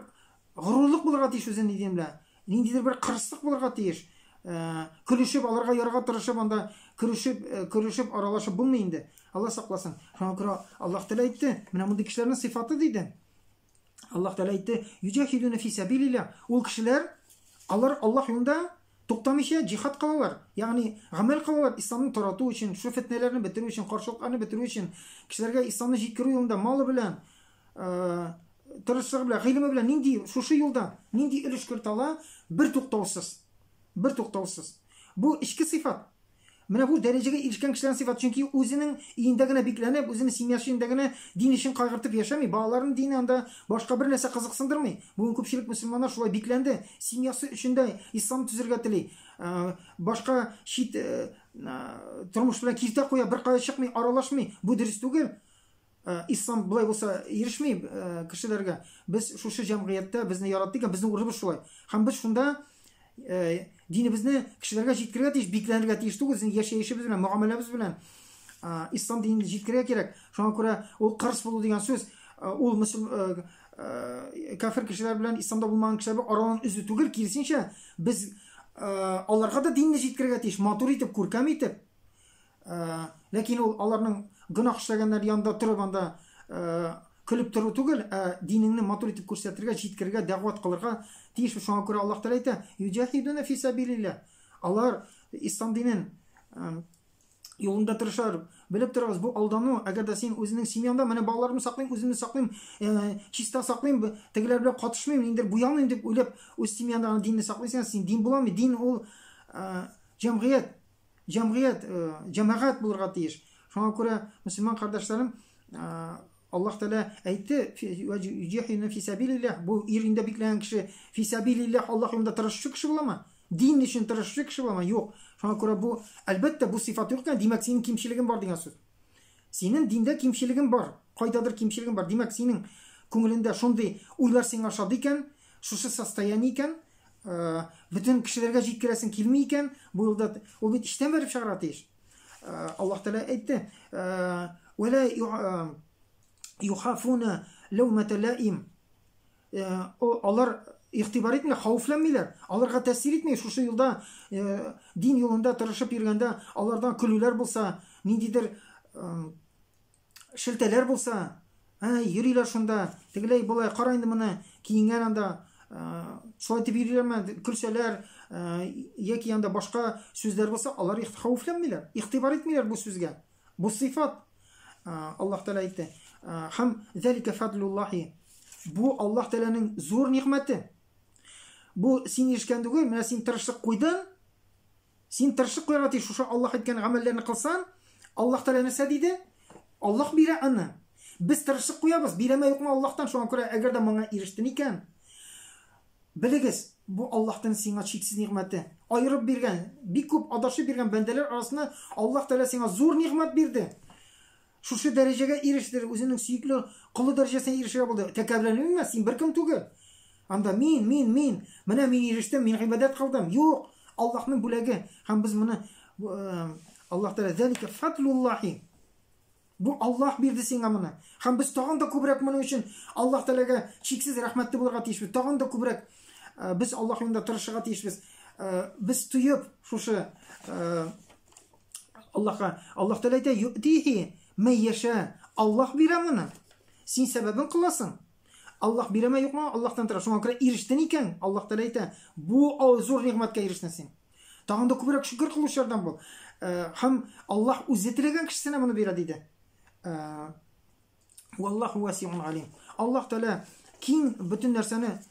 горурлык булырга тиеш үзенең дин белән, ниндидер бер кырыслык булырга тиеш. Көлешеп, аларга ярга тырышып, анда көрешеп, көрешеп аралашып булмый инде. Алла сакласын. Шуңа күрә Аллаһ Тәгалә әйтте, менә мондый кешеләрнең сыйфаты диде. Аллаһ Тәгалә әйтте, Юҗахидуна фи сәбилилла. Ул кешеләр, алар Аллаһ юлында туктамыйча җихад кылалар. Ягъни гамәл кылалар исламны тарату өчен, шул фетнәләрне бетерү өчен, каршылыкларны бетерү өчен, кешеләргә исламны җиткерү юлында малы белән, тырышлыгы белән, гыйлеме белән нинди шушы юлда нинди өлеш кертә ала, бер туктаусыз. Бер туктаусыз. Бу эчке сыйфат. Менә бу дәрәҗәгә ирешкән кешеләрнең сыйфаты, чөнки үзенең өендә генә бикләнеп, үзенең семьясы өендә генә дин өчен кайгыртып яшәми, балаларының дине анда башка бер нәрсә кызыксындырмый. Бүген күпчелек мөселманнар шулай бикләнде, семьясы өчен дә ислам төзергә тели, башка чит тормыш белән киртә куя, беркая чыкмый, аралашмый. Бу дөрес түгел. Ислам болай булса ирешми кешеләргә. Без шушы җәмгыятьтә безне яратты икән, безнең урыныбыз шулай. Һәм без шунда динебезне кешеләргә җиткерергә тиеш, бикләнергә тиеш түгел, безнең яшәешебез белән, мөгамәләбез белән ислам динен җиткерергә кирәк. Шуңа күрә ул кырыс булу дигән сүз, ул мөселм кафир кешеләр белән исламда булмаган кешеләр белән араларын өзү түгел, киресенчә, без аларга да динне җиткерергә тиеш, матур итеп, күркәм итеп. Ләкин ул аларның гөнаһ эшләгәннәр янында торып анда көлеп тору түгел, ә динеңне матур итеп күрсәтергә, җиткерергә, дәгъват кылырга тиеш. Шуңа күрә Аллаһ Тәгалә әйтә, юҗахидуна фи сабилилла. Алар ислам динен юлында тырышар. Белеп торыгыз, бу алдану. Әгәр дә син үзеңнең семьяңда, менә балаларымны саклыйм, үземне саклыйм, чиста саклыйм, тегеләр белән катышмыйм, ниндидер буялмыйм дип уйлап, үз семьяңда динне саклыйсың, син дин була алмый. Дин ул җәмгыять. Җәмгыять, җәмәгать булырга тиеш. Шуңа күрә, мөселман кардәшләрем, Аллаһ Тәгалә әйтте, юҗахидуна фи сәбилилләһ, бу ир инде бикләгән кеше фи сәбилилләһ, Аллаһ юлында тырышучы кеше буламы? Дин өчен тырышучы кеше буламы? Юк. Шуңа күрә бу, әлбәттә, бу сыйфат юк икән, димәк, синең кимчелегең бар дигән сүз. Синең диндә кимчелегең бар, кайдадыр кимчелегең бар. Димәк, синең күңелендә шундый уйлар сиңа ошады икән, шушы состояние икән, бөтен кешеләргә җиткерәсең килми икән, бу юлда ул бит эчтән бәреп чыгарга тиеш. Аллаһ Тәгалә әйтте, "Вәлә юхафуна ләүмәтә ләим". Алар игътибар итми, хәвефләнмиләр. Аларга тәэсир итми. Шушы юлда дин юлында тырышып йөргәндә алардан көлүләр булса, ниндидер шелтәләр булса, әй, йөриләр шунда, тегеләй болай, кара инде моны, киенгән анда, шулай дип йөриләрме, көлсәләр, яки анда башка сүзләр булса, алар хәвефләнмиләр, игътибар итмиләр бу сүзгә. Бу сыйфат. Аллаһ Тәгалә әйтте. Һәм зәлика фадлуллаһи. Бу Аллаһ Тәгаләнең зур нигъмәте. Бу син ирешкән түгел, менә син тырышлык куйдың, Син тырышып куярга тиеш, шушы Аллаһ әйткән гамәлләрне кылсаң, Аллаһ Тәгалә нәрсә диде? Аллаһ бирә аны. Без тырышып куябыз, бирәме юкмы Аллаһтан, шуңа күрә әгәр дә моңа ирештең икән, белегез, бу Аллаһтан сиңа чиксез нигъмәте. Аерып биргән, бик күп адашып йөргән бәндәләр арасында Аллаһ Тәгалә сиңа зур нигъмәт бирде. Шушы дәрәҗәгә иреште, үзенең сөекле колы дәрәҗәсенә ирешергә булды. Тәкәбберләнмә, син беркем түгел. Анда мин, мин, мин, менә мин ирештем, мин гыйбадәт кылдым. Юк, Аллаһның бүләге. Һәм без моны Аллаһ Тәгалә зәлика фадлуллаһи. Бу Аллаһ бирде сиңа моны. Һәм без тагын да күбрәк моның өчен Аллаһ Тәгаләгә чиксез рәхмәтле булырга тиешбез. Тагын да күбрәк без Аллаһ юлында тырышырга тиешбез. Без тоеп шушы Аллаһка Аллаһ Тәгалә әйтә, юътихи мә яшә. Аллаһ бирә моны. Син сәбәбен кыласың. Аллаһ бирәме юкмы, Аллаһтан тора. Шуңа күрә ирештең икән, Аллаһ Тәгалә әйтә, бу зур нигъмәткә ирештең син. Тагын да күбрәк шөкер кылучылардан бул. Һәм Аллаһ үзе теләгән кешесенә моны бирә диде. Валлаху васиун алим. Аллаһ Тәгалә киң бөтен нәрсәне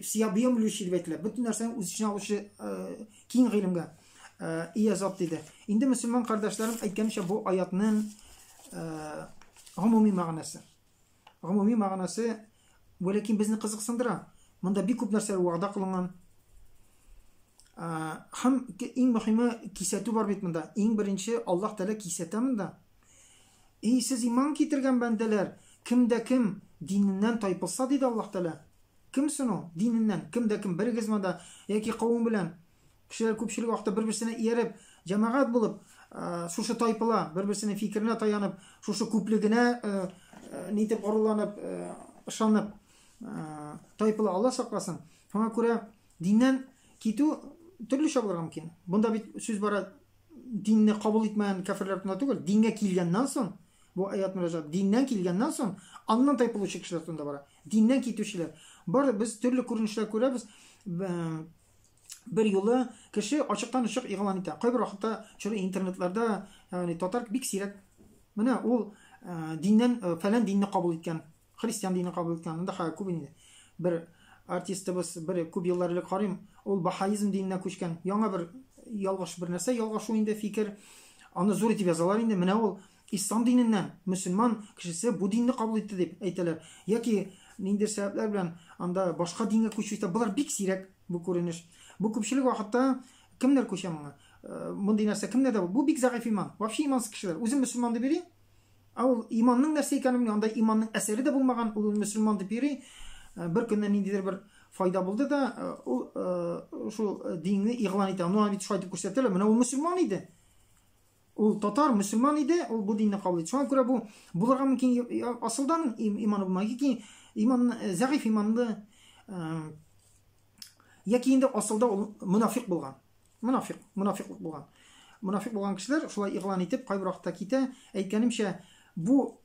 всеобъемлющий дип әйтелә. Бөтен нәрсәне үз эченә алучы киң гыйлемгә ия зат диде. Инде мөселман кардәшләрем әйткәнчә бу аятның гомуми мәгънәсе. Гомуми мәгънәсе, вәләкин безне кызыксындыра. Монда бик күп нәрсәләр вәгъдә кылынган. Һәм иң мөһиме кисәтү бар бит монда. Иң беренче Аллаһ Тәгалә кисәтә монда. Эй, сез иман китергән бәндәләр, кем дә кем диненнән тайпылса, диде Аллаһ Тәгалә. Кем соң ул? Диненнән. Кем дә кем берегез монда яки кавым белән кешеләр күпчелек вакытта бер-берсенә ияреп, җәмәгать булып, шушы тайпыла, бер-берсенең фикеренә таянып, шушы күплегенә нитеп горурланып, ышанып тайпыла. Алла сакласын. Шуңа күрә диннән китү төрлечә булырга мөмкин. Монда бит сүз бара динне кабул итмәгән кәферләр турында түгел, дингә килгәннән соң, бу аят мөрәҗәгать, диннән килгәннән соң, аннан тайпылучы кешеләр турында бара. Диннән китүчеләр. Бар без төрле күренешләр күрәбез. Бер юлы кеше ачыктан-ачык игълан итә. Кайбер вакытта чоры интернетларда, ягъни татар бик сирәк. Менә ул диннән фәлән динне кабул иткән. Христиан динен кабул иткән, анда хәзер күп инде. Бер артистыбыз бер күп еллар элек карыйм, ул бахаизм диненә күчкән. Яңа бер ялгыш бер нәрсә, ялгашу инде фикер. Аны зур итеп язалар инде. Менә ул ислам диненнән мөселман кешесе бу динне кабул итте дип әйтәләр. Яки ниндидер сәбәпләр белән анда башка дингә күчү итә. Болар бик сирәк бу күренеш. Бу күпчелек вакытта кемнәр күчә моңа? Э, мондый нәрсә кемнәрдә? Бу бик зәгыйфь иман. Вообще имансыз кешеләр. Үзен мөселман дип йөри, Ә ул иманның нәрсә икәнен белми, анда иманның әсәре дә булмаган, ул мөселман дип йөри. Э, бер көнне ниндидер бер файда булды да, э, ул э, шул динне игълан итә. Ну, аны бит шулай итеп күрсәтәләр. Менә ул мөселман иде. Ул татар, мөселман иде, ул бу динне кабул итте. Шуңа күрә бу булырга мөмкин асылдан иманы булмаган. Яки иман зәгыйфь иманлы, яки инде асылда ул монафик булган. Монафик, монафиклык булган. Монафик булган кешеләр шулай игълан итеп, кайбер вакытта китә. Әйткәнемчә, бу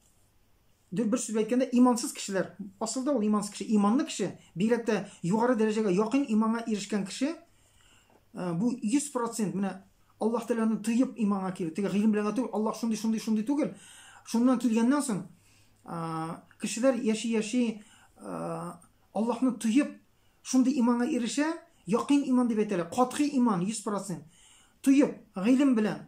бер сүз әйткәндә, имансыз кешеләр, асылда ул имансыз кеше, иманлы кеше, бигрәк тә югары дәрәҗәгә якын иманга ирешкән кеше, э, бу 100% менә Аллаһ Тәгаләне тоеп иманга килү. Теге гыйлем белән генә түгел, Аллаһ шундый, шундый, шундый түгел. Шуннан килгәннән соң, э, кешеләр яши-яши э, Аллаһны тоеп Шундый иманга ирешә, якин иман дип әйтәләр, катгый иман, 100%. Тоеп, гыйлем белән,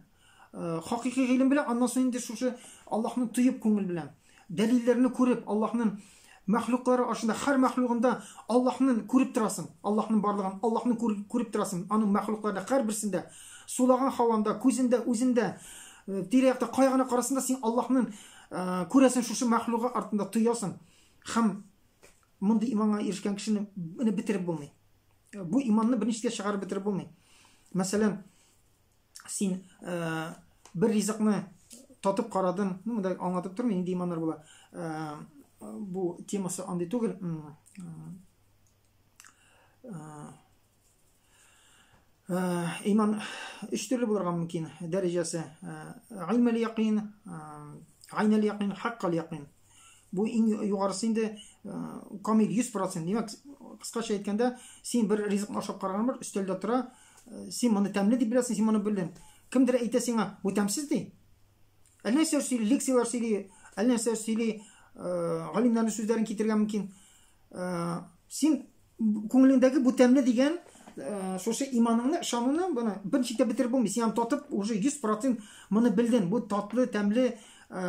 э, хакыйкый гыйлем белән, аннан соң инде шушы Аллаһны тоеп күңел белән, дәлилләрне күреп, Аллаһның мәхлуклары арасында һәр мәхлугында Аллаһны күреп торасың, Аллаһның барлыгын, Аллаһны күреп торасың, аның мәхлукларында һәрберсендә, сулаган һаванда, күзендә, үзендә, э, тирә-якта кая гына карасаң да син Аллаһның э, күрәсең шушы мәхлугы артында тоясың. Һәм Мондый иманга ирешкән кешене менә бетереп булмый. Бу иманны берничек тә чыгарып бетереп булмый. Мәсәлән, син э, бер ризыкны татып карадың, ну, монда аңлатып тормыйм, нинди иманнар була. Э, бу темасы андый түгел. Э, Иман өч төрле булырга мөмкин дәрәҗәсе. Гыйльмел якин, гайнел якин, хаккал якин. Бу иң югарысы инде камил 100%. Димәк, кыскача әйткәндә, син бер ризыкны ашап караган бер өстәлдә тора, син моны тәмле дип беләсең, син моны белдең. Кемдер әйтә сиңа, бу тәмсез ди. Әллә нәрсә сөйли, лекцияләр сөйли, әллә нәрсә сөйли, галимнәрнең сүзләрен китерергә мөмкин. Син күңелеңдәге бу тәмле дигән э, шушы иманыңны, ышануны моны берничек тә бетереп булмый. Син аны татып уже 100% моны белдең. Бу татлы, тәмле, э,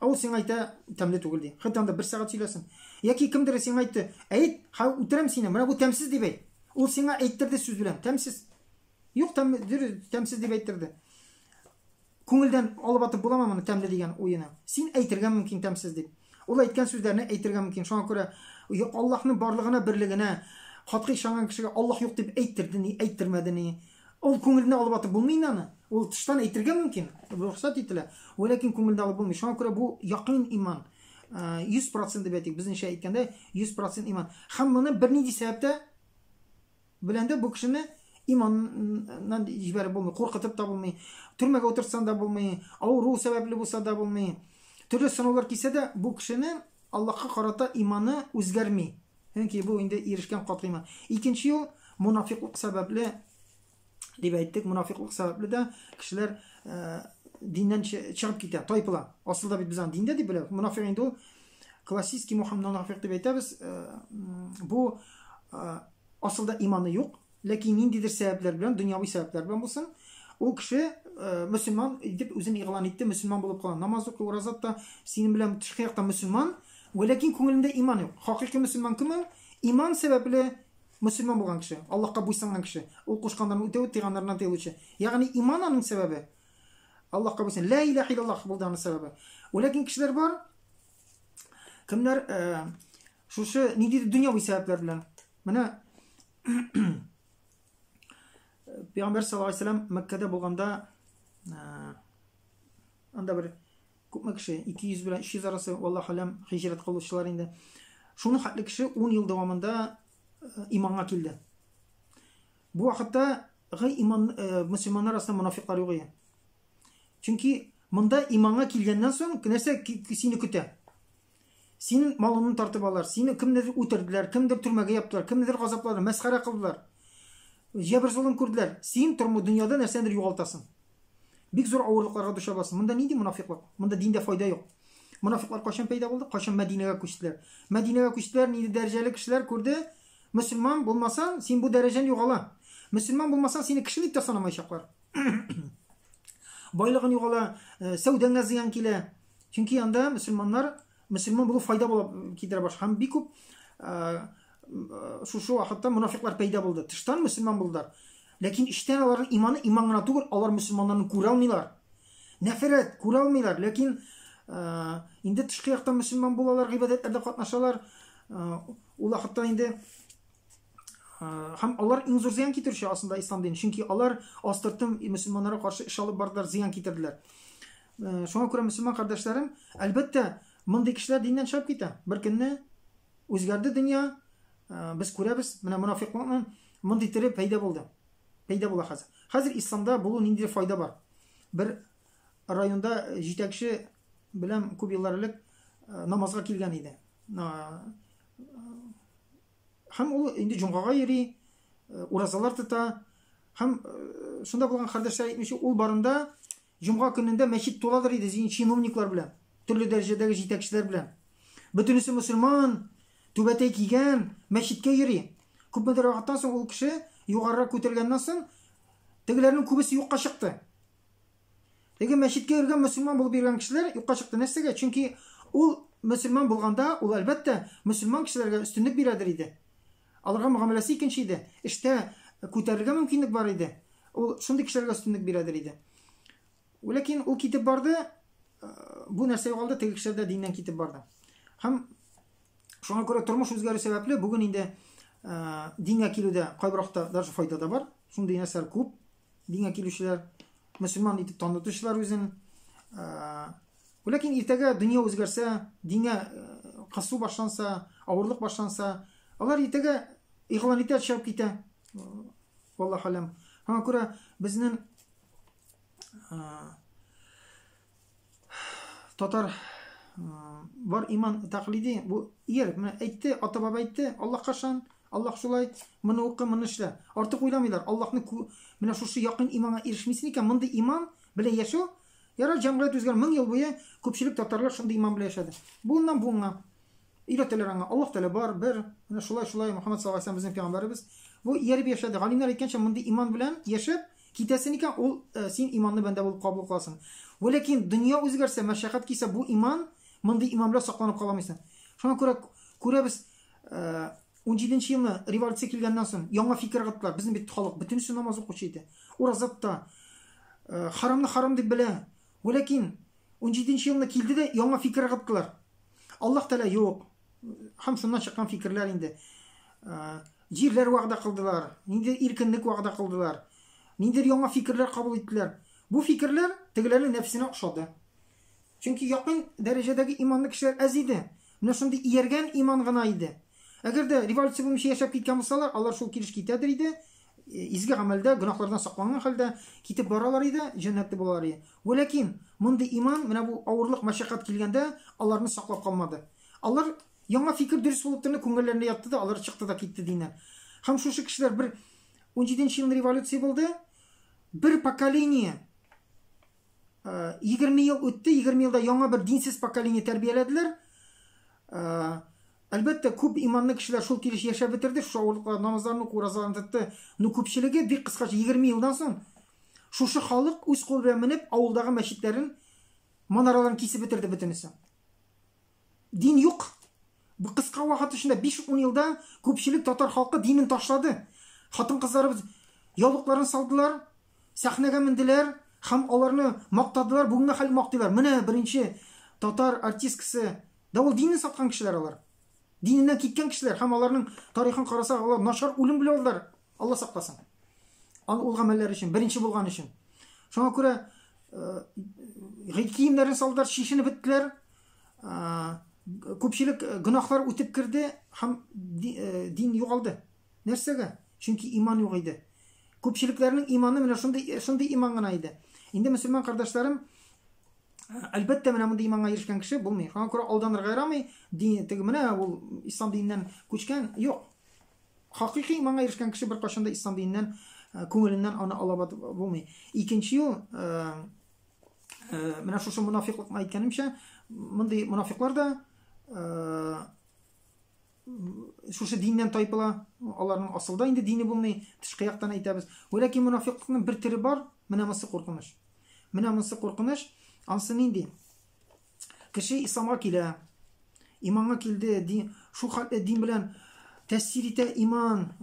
ул сиңа әйтә, тәмле түгел ди. Хәтта анда бер сәгать сөйләсен. Яки кемдер сиңа әйтте, әйт, ха үтерәм сине, менә бу тәмсез дип әйт. Ул сиңа әйттерде сүз белән, тәмсез. Юк, тәм, дөрес, тәмсез дип әйттерде. Күңелдән алып атып буламы моны тәмле дигән уены? Син әйтергә мөмкин тәмсез дип. Ул әйткән сүзләрне әйтергә мөмкин. Шуңа күрә Аллаһның барлыгына, берлегенә катгый ышанган кешегә Аллаһ юк дип әйттерде ни, әйттермәде ни. Ул күңелдән алып атып булмый инде аны. Ул тыштан әйтергә мөмкин, рөхсәт ителә. Вәләкин күңелдән алып булмый. Шуңа күрә бу якын иман. 100% дип әйтик, безнеңчә әйткәндә 100% иман. Һәм моны бернинди сәбәптә Белән дә бу кешене иманнан җибәреп булмый, куркытып та булмый, төрмәгә утыртсаң да булмый, авыру сәбәпле булса да булмый. Төрле сынаулар килсә дә, бу кешене Аллаһка карата иманы үзгәрми. Чөнки бу инде ирешкән катгый иман. Икенче юл монафиклык сәбәпле дип әйттек, монафиклык сәбәпле дә кешеләр э, диннән чыгып китә, тайпыла. Асылда бит без аны диндә дип беләбез. Монафик инде ул классический монафик дип әйтәбез. Э, бу э, асылда иманы юк, ләкин ниндидер сәбәпләр белән, дөньяви сәбәпләр белән булсын, ул кеше э, мөселман дип үзен игълан итте, мөселман булып кала. Намаз укый, ураза тота, синең белән тышкы якта мөселман, ләкин күңелендә иман юк. Хакыйкый мөселман кем ул? Иман сәбәпле мөселман булган кеше, Аллаһка буйсынган кеше, ул кушканнарын үтәү, тыйганнарыннан тыелучы. Ягъни иман аның сәбәбе. Аллаһка буйсын. Ла илаһа иллаллаһ булды аның сәбәбе. Ләкин кешеләр бар, кемнәр э, Шушы ниндидер дөньяви сәбәпләр белән. Менә Пәйгамбәр саллаллаһу алейһи вәсәлләм Мәккәдә булганда анда бер күпме кеше, 200 белән 300 арасы, валлаһу алям, һиҗрәт кылучылар инде. Шуның хәтле кеше 10 ел дәвамында иманга килде. Бу вакытта гы иман мөселманнар арасында монафиклар юк иде. Чөнки монда иманга килгәннән соң нәрсә сине көтә? Синең малыңны тартып алар, сине кемнедер үтерделәр, кемдер төрмәгә яптылар, кемнедер газапладылар, мәсхәрә кылдылар. Җәбер золым күрделәр. Син тормы дөньяда нәрсәдер югалтасың. Бик зур авырлыкларга дучар буласың. Монда нинди монафиклык? Монда диндә файда юк. Монафиклар кайчан пәйда булды? Кайчан Мәдинәгә күчтеләр? Мәдинәгә күчтеләр, нинди дәрәҗәле кешеләр күрде? Мөселман булмасаң, син бу дәрәҗән югала. Мөселман булмасаң, сине кеше дип тә санамаячаклар. Байлыгын югала, сәүдәңә зыян килә. Чөнки анда мөселманнар мөселман булу файда булып китерә башлый. Һәм бик күп шушы вакытта мунафиклар пәйда булды. Тыштан мөселман булдылар. Ләкин эчтән аларның иманы иман гына түгел, алар мөселманнарны күрә алмыйлар. Нәфрәт күрә алмыйлар. Ләкин инде тышкы яктан мөселман булалар, гыйбадәтләрдә катнашалар. Ул вакытта инде һәм алар иң зур зыян китерүче асында ислам дине. Чөнки алар астыртын мөселманнарга каршы эш алып бардылар, зыян китерделәр. Шуңа күрә мөселман кардәшләрем, әлбәттә, мондый кешеләр диннән чыгып китә. Бер көнне үзгәрде дөнья, без күрәбез, менә монафиклыкның мондый төре пәйда булды. Пәйда була хәзер. Хәзер исламда булу ниндидер файда бар. Бер районда җитәкче белән күп еллар элек намазга килгән иде. Һәм ул инде җомгага йөри, уразалар тота. Һәм шунда булган кардәшләр әйтмешә, ул барында җомга көнендә мәчет туладыр иде чиновниклар белән, төрле дәрәҗәдәге җитәкчеләр белән. Бөтенесе мөселман, түбәтәй кигән, мәчеткә йөри. Күпмедер вакыттан соң ул кеше югарырак күтәрелгәннән соң, тегеләрнең күбесе юкка чыкты. Теге мәчеткә йөргән мөселман булып йөргән кешеләр юкка чыкты. Нәрсәгә? Чөнки ул мөселман булганда, ул әлбәттә мөселман кешеләргә өстенлек бирәдер иде. Аларга мөгамәләсе икенче иде. Эштә күтәрергә мөмкинлек бар иде. Ул шундый кешеләргә өстенлек бирәдер иде. Ләкин ул китеп барды, бу нәрсә югалды, теге кешеләр дә диннән китеп барды. Һәм шуңа күрә тормыш үзгәрү сәбәпле бүген инде дингә килүдә кайбер вакытта даже файда да бар. Шундый нәрсәләр күп. Дингә килүчеләр, мөселман итеп танытучылар үзен. Ләкин иртәгә дөнья үзгәрсә, дингә кысу башланса, авырлык башланса, алар иртәгә игълан итә, чыгып китә. Валлаһу алям. Шуңа күрә безнең татар бар иман тәкълиди бу ияреп менә әйтте ата баба әйтте Аллаһка ышан Аллаһ шулай моны укы моны эшлә артык уйламыйлар Аллаһны менә шушы якын иманга ирешмисең икән мондый иман белән яшәү ярар җәмгыять үзгәр мең ел буе күпчелек татарлар шундый иман белән яшәде буыннан буынга өйрәтәләр аңа Аллаһ Тәгалә бар бер менә шулай шулай Мөхәммәд саллаллаһу алейһи вәсәлләм безнең пәйгамбәребез бу ияреп яшәде галимнәр әйткәнчә мондый иман белән яшәп Китәсен икән, ул э, син иманлы бәндә булып кабул кыласың. Вәләкин дөнья үзгәрсә, мәшәкать килсә, бу иман, мондый иман белән сакланып кала алмыйсың. Шуңа күрә күрәбез, 17 э, елны революция килгәннән соң яңа фикер ыргыттылар. Безнең бит халык бөтенесе намаз укучы иде. Ураза тота. Э, харамны харам дип белә. Вәләкин 17 елны килде дә яңа фикер ыргыттылар. Аллаһ Тәгалә юк. Һәм шуннан чыккан фикерләр инде. Җирләр вәгъдә кылдылар, ниндидер иркенлек вәгъдә кылдылар, ниндидер яңа фикерләр кабул иттеләр. Бу фикерләр тегеләрнең нәфсенә ошады. Чөнки якын дәрәҗәдәге иманлы кешеләр әз иде. Менә шундый ияргән иман гына иде. Әгәр дә революция булмыйча яшәп киткән булсалар, алар шул килеш китәдер иде, изге гамәлдә, гөнаһлардан сакланган хәлдә китеп баралар иде, җәннәтле булалар иде. Вәләкин мондый иман, менә бу авырлык, мәшәкать килгәндә, аларны саклап калмады. Алар яңа фикер дөрес булып торны күңелләренә ятты да, алар чыкты да китте диннән. Һәм шушы кешеләр бер 17 елны революция булды, бер поколение 20 ел үтте, 20 елда яңа бер динсез поколение тәрбияләделәр. Әлбәттә, күп иманлы кешеләр шул килеш яшәп бетерде, шушы авырлыклар, намазларын уку, уразаларын тотты. Но күпчелеге бик кыскача 20 елдан соң шушы халык үз кулы белән менеп авылдагы мәчетләрен, манараларын кисеп бетерде бөтенесе. Дин юк. Бу кыска вакыт эчендә 5-10 елда күпчелек татар халкы динен ташлады. Хатын-кызларыбыз яулыкларын салдылар, сәхнәгә менделәр һәм аларны мактадылар, бүгенге хәл мактыйлар. Менә беренче татар артисткасы. Да ул динен саткан кешеләр алар. Диненнән киткән кешеләр һәм аларның тарихын карасак, алар начар үлем белән алдылар. Алла сакласын. Ул ул гамәлләр өчен, беренче булган өчен. Шуңа күрә киемнәрен салдылар, чишенеп беттеләр. Күпчелек гөнаһлар үтеп керде һәм дин югалды. Нәрсәгә? Чөнки иман юк иде. Күпчелекләрнең иманы менә шундый шундый иман гына иде. Инде мөселман кардәшләрем, әлбәттә, менә мондый иманга ирешкән кеше булмый. Шуңа күрә алданырга ярамый. Дин, теге менә ул ислам диненнән күчкән. Юк. Хакыйкый иманга ирешкән кеше беркайчан да ислам диненнән күңеленнән аны ала булмый. Икенче юл, менә шушы монафиклыкны әйткәнемчә, мондый монафиклар да шушы диннән тайпыла, аларның асылда инде дине булмый, тышкы яктан әйтәбез. Вәләкин монафиклыкның бер төре бар, менә монысы куркыныч. Менә монысы куркыныч, ансы нинди? Кеше исламга килә, иманга килде, дин, шул хәтле дин белән тәэсир итә иман,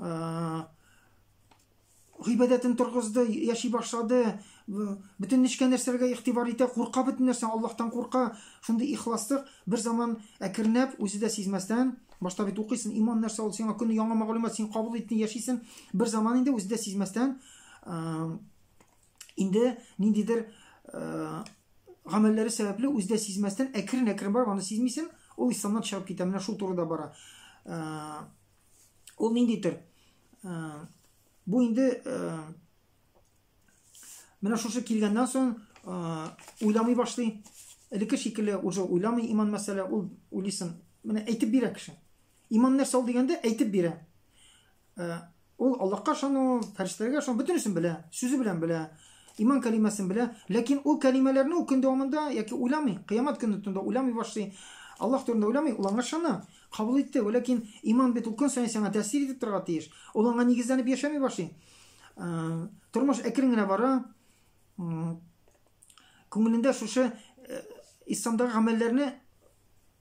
гыйбадәтен торгызды, яши башлады, бөтен нечкә нәрсәләргә игътибар итә, курка бөтен нәрсә, Аллаһтан курка. Шундый ихласлык бер заман әкренләп, үзе дә сизмәстән, башта бит укыйсың, иман нәрсә ул, сиңа көне яңа мәгълүмат, син кабул иттең, яшисең. Бер заман инде үзе дә сизмәстән, инде ниндидер гамәлләре сәбәпле үзе дә сизмәстән, әкрен-әкрен барып, аны сизмисең, ул исламнан чыгып китә. Менә шул турыда бара. Ул нинди төр? Бу инде менә шушы килгәннән соң уйламый башлый. Элекке шикелле уже уйламый иман мәсьәлә, ул уйлыйсың. Менә әйтеп бирә кеше. Иман нәрсә ул дигәндә әйтеп бирә. Ул Аллаһка ышану, фәрештәләргә ышану, бөтенесен белә, сүзе белән белә. Иман кәлимәсен белә, ләкин ул кәлимәләрне ул көн дәвамында яки уйламый, кыямәт көне турында уйламый башлый. Аллаһ турында уйламый, ул аңа ышана. Кабул итте, вәләкин иман бит ул көн саен сиңа тәэсир итеп торырга тиеш. Ул аңа нигезләнеп яшәми башлый. Тормыш әкрен генә бара. Күңелендә шушы исламдагы гамәлләрне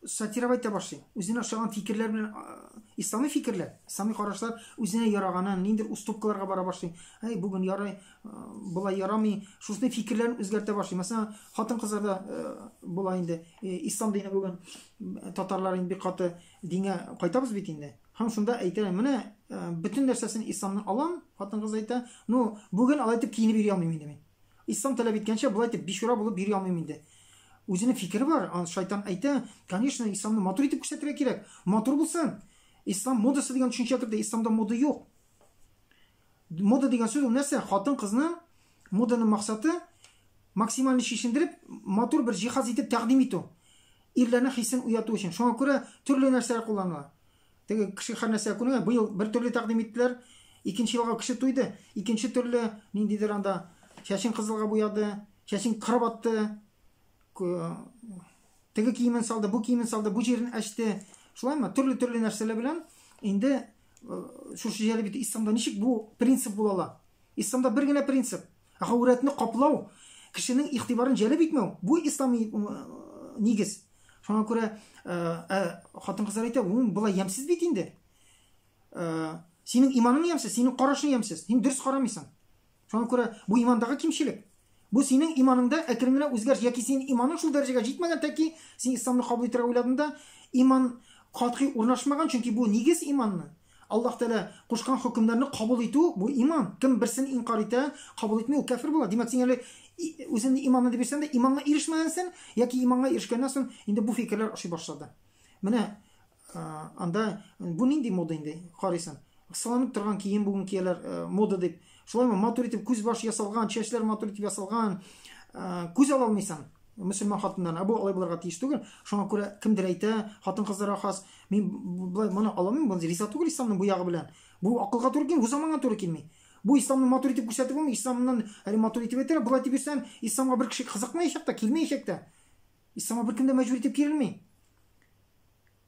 сатировать итә башлый. Үзенә ошаган фикерләр белән ислами фикерләр, ислами карашлар үзенә яраганын, ниндидер уступкаларга бара башлый. Әй, бүген ярый, болай ярамый. Шушындый фикерләрен үзгәртә башлый. Мәсәлән, хатын-кызларда була инде. Ислам дине бүген татарлар инде бик каты дингә кайтабыз бит инде. Һәм шунда әйтә, менә бөтен нәрсәсен исламны алам, хатын-кыз әйтә, ну, бүген алай итеп киенеп йөри алмыйм инде мин. Ислам таләп иткәнчә, болай итеп бичура булып йөри алмыйм инде. Үзенең фикере бар, аны шайтан әйтә, конечно, исламны матур итеп күрсәтергә кирәк. Матур булсын. Ислам модасы дигән төшенчә керде, исламда мода юк. Мода дигән сүз ул нәрсә? Хатын-кызның моданың максаты максимально чишендереп, матур бер җиһаз итеп тәкъдим итү. Ирләрнең хисен уяту өчен. Шуңа күрә төрле нәрсәләр кулланыла. Теге кеше һәр нәрсәгә күнегә. Быел бер төрле тәкъдим иттеләр. Икенче елга кеше туйды. Икенче төрле ниндидер анда чәчен кызылга буяды, чәчен кырып атты. Теге киемен салды, бу киемен салды, бу җирен ачты. Шулаймы? Төрле-төрле нәрсәләр белән инде шушы җәлеп итү исламда ничек бу принцип була ала? Исламда бер генә принцип. Гаурәтне каплау, кешенең игътибарын җәлеп итмәү, бу ислами нигез. Шуңа күрә хатын-кызлар әйтә, "Ул болай ямьсез бит инде." Синең иманың ямьсез, синең карашың ямьсез, син дөрес карамыйсың. Шуңа күрә бу имандагы кимчелек. Бу синең иманыңда әкрен генә үзгәреш яки синең иманың шул дәрәҗәгә җитмәгән, тәки син исламны кабул итәргә уйладың да, иман катгый урнашмаган, чөнки бу нигез иманны. Аллаһ Тәгалә кушкан хөкемнәрне кабул итү бу иман. Кем берсен инкар итә, кабул итми, ул кәфер була. Димәк, син әле үзеңне иманлы дип йөрсәң дә, иманга ирешмәгәнсең, яки иманга ирешкәннән соң инде бу фикерләр ошый башлады. Менә анда бу нинди мода инде, карыйсың. Сыланып торган кием бүген кияләр, мода дип. Шулаймы, матур итеп күз-баш ясалган, чәчләр матур итеп ясалган, күз ала алмыйсың мөселман хатыннарына. Ә бу алай булырга тиеш түгел. Шуңа күрә кемдер әйтә, хатын-кызларга хас, мин болай моны ала алмыйм, моны риза түгел исламның бу ягы белән. Бу акылга туры килми, бу заманга туры килми. Бу исламны матур итеп күрсәтеп булмый, исламнан әле матур итеп әйтәләр, болай дип йөрсәң, исламга бер кеше кызыкмаячак та, килмәячәк тә. Исламга беркем дә мәҗбүр итеп кирелми.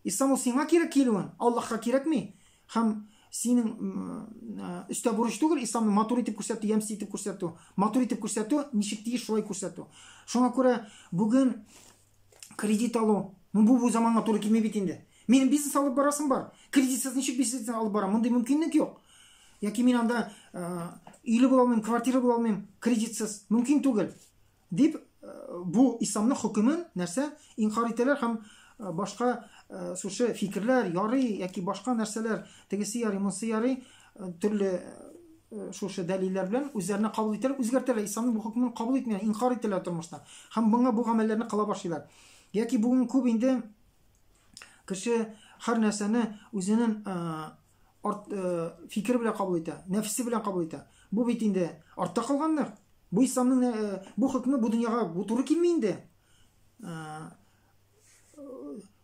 Ислам ул сиңа кирәк килүен, Аллаһка кирәкми. Һәм синең өстә бурыч түгел исламны матур итеп күрсәтү, ямьсез итеп күрсәтү. Матур итеп күрсәтү, ничек тиеш шулай күрсәтү. Шуңа күрә бүген кредит алу, ну бу бу заманга туры килми бит инде. Минем бизнес алып барасым бар. Кредитсыз ничек бизнес алып барам? Мондый мөмкинлек юк. Яки мин анда өйле була алмыйм, квартира була алмыйм, кредитсыз. Мөмкин түгел. Дип, бу исламның хөкемен нәрсә инкар итәләр һәм башка шушы фикерләр ярый яки башка нәрсәләр, тегесе ярый, монысы ярый, төрле шушы дәлилләр белән үзләренә кабул итәләр, үзгәртәләр, исламның бу хөкемен кабул итмиләр, инкар итәләр тормышта. Һәм моңа бу гамәлләрне кыла башлыйлар. Яки бүген күп инде кеше һәр нәрсәне үзенең арт, фикере белән кабул итә, нәфесе белән кабул итә. Бу бит инде артта калганлык. Бу исламның бу хөкеме бу дөньяга бу туры килми инде.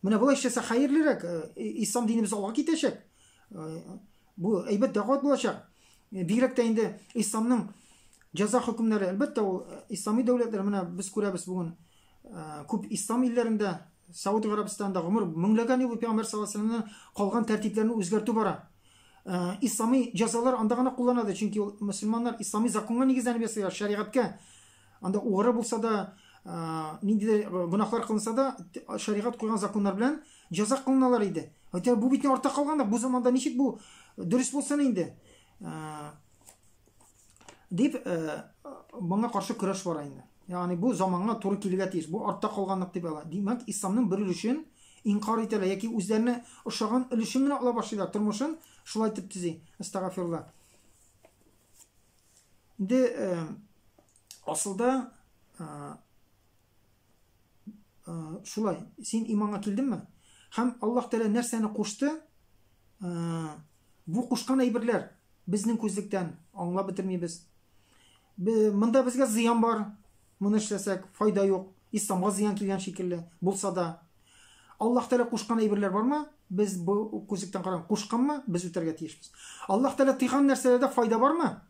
Менә болай эшләсә хәерлерәк, ислам динебез алга китәчәк. Бу әйбәт дәгъват булачак. Бигрәк тә инде исламның җәза хөкемнәре, әлбәттә, ул ислами дәүләтләр, менә без күрәбез бүген күп ислам илләрендә, Сауд Гарәбстанында гомер меңләгән ел пәйгамбәр саллаллаһу алейһи вәсәлләмнән калган тәртипләрне үзгәртү бара. Ислами җәзалар анда гына кулланады, чөнки ул мөселманнар ислами законга нигезләнеп ясыйлар, шәригатькә. Анда угры булса да, ниндидер гөнаһлар кылынса да, шәригать куйган законнар белән җәза кылыналар иде. Әйтә, бу бит артта калган, бу заманда ничек бу дөрес булсын инде? Дип, моңа каршы көрәш бара инде. Ягъни бу заманга туры килергә тиеш. Бу артта калганлык дип ала. Димәк, исламның бер өлешен инкар итәләр яки үзләренә ошаган өлешен генә ала башлыйлар, тормышын шулай итеп төзи. Астагфирулла. Инде асылда шулай, син иманга килдеңме? Һәм Аллаһ Тәгалә нәрсәне кушты? Бу кушкан әйберләр безнең күзлектән аңлап бетермибез. Монда безгә зыян бар. Моны эшләсәк, файда юк. Исламга зыян килгән шикелле булса да. Аллаһ Тәгалә кушкан әйберләр бармы? Без бу күзлектән карап, кушканмы? Без үтәргә тиешбез. Аллаһ Тәгалә тыйган нәрсәләрдә файда бармы?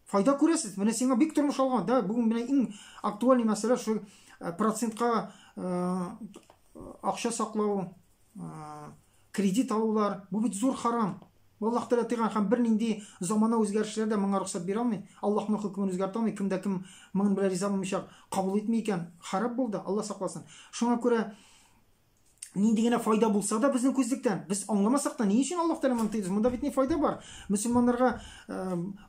Файда күрәсез. Менә сиңа бик тормыш алган, да, бүген менә иң актуальный мәсьәлә шул процентка акча саклау, кредит алулар. Бу бит зур харам. Аллаһ Тәгалә тыйган һәм бернинди замана үзгәрешләре дә моңа рөхсәт бирә алмый. Аллаһның хөкемен үзгәртә алмый. Кем дә кем моның белән риза булмыйча кабул итми икән, харап булды, Аллаһ сакласын. Шуңа күрә нинди генә файда булса да безнең күзлектән, без аңламасак та, ни өчен Аллаһ Тәгалә моны тыйды? Монда бит ни файда бар? Мөселманнарга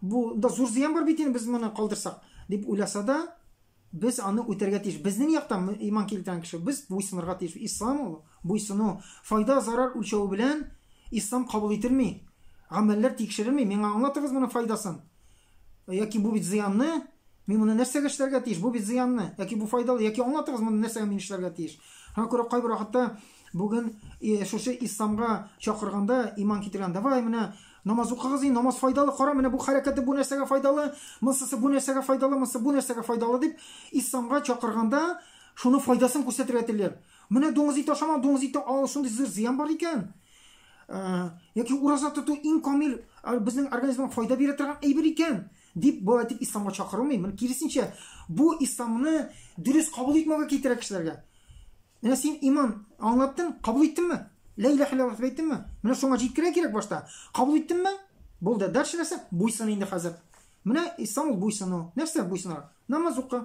бу да зур зыян бар бит инде без моны калдырсак, дип уйласа да, Без аны үтәргә тиеш. Безнең яктан иман килтергән кеше, без буйсынырга тиеш. Ислам ул, буйсыну. Файда, зарар үлчәве белән ислам кабул ителми. Гамәлләр тикшерелми. Миңа аңлатыгыз моның файдасын. Яки бу бит зыянны, мин моны нәрсәгә эшләргә тиеш? Бу бит зыянны. Яки бу файдалы, яки аңлатыгыз моны нәрсәгә мин эшләргә тиеш. Шуңа күрә кайбер вакытта бүген шушы исламга чакырганда, иман китергән, давай менә Намаз укыгыз инде, намаз файдалы, кара, менә бу хәрәкәте бу нәрсәгә файдалы, монсысы бу нәрсәгә файдалы, монсы бу нәрсәгә файдалы дип, исламга чакырганда шуның файдасын күрсәтергә телиләр. Менә дуңгыз ите ашама, дуңгыз ите ал, шундый зур зыян бар икән. Э, яки ураза тоту иң камил, безнең организмга файда бирә торган әйбер икән, дип болай дип исламга чакырылмый. Менә киресенчә, бу исламны дөрес кабул итмәүгә китерә кешеләргә. Менә син иман аңлаттың, кабул иттеңме? Лә иләһә илляллаһ дип әйттеңме? Менә шуңа җиткерә кирәк башта. Кабул иттеңме? Булды. Дальше нәрсә? Буйсын инде хәзер. Менә ислам ул буйсыну. Нәрсә буйсынырга? Намаз укы.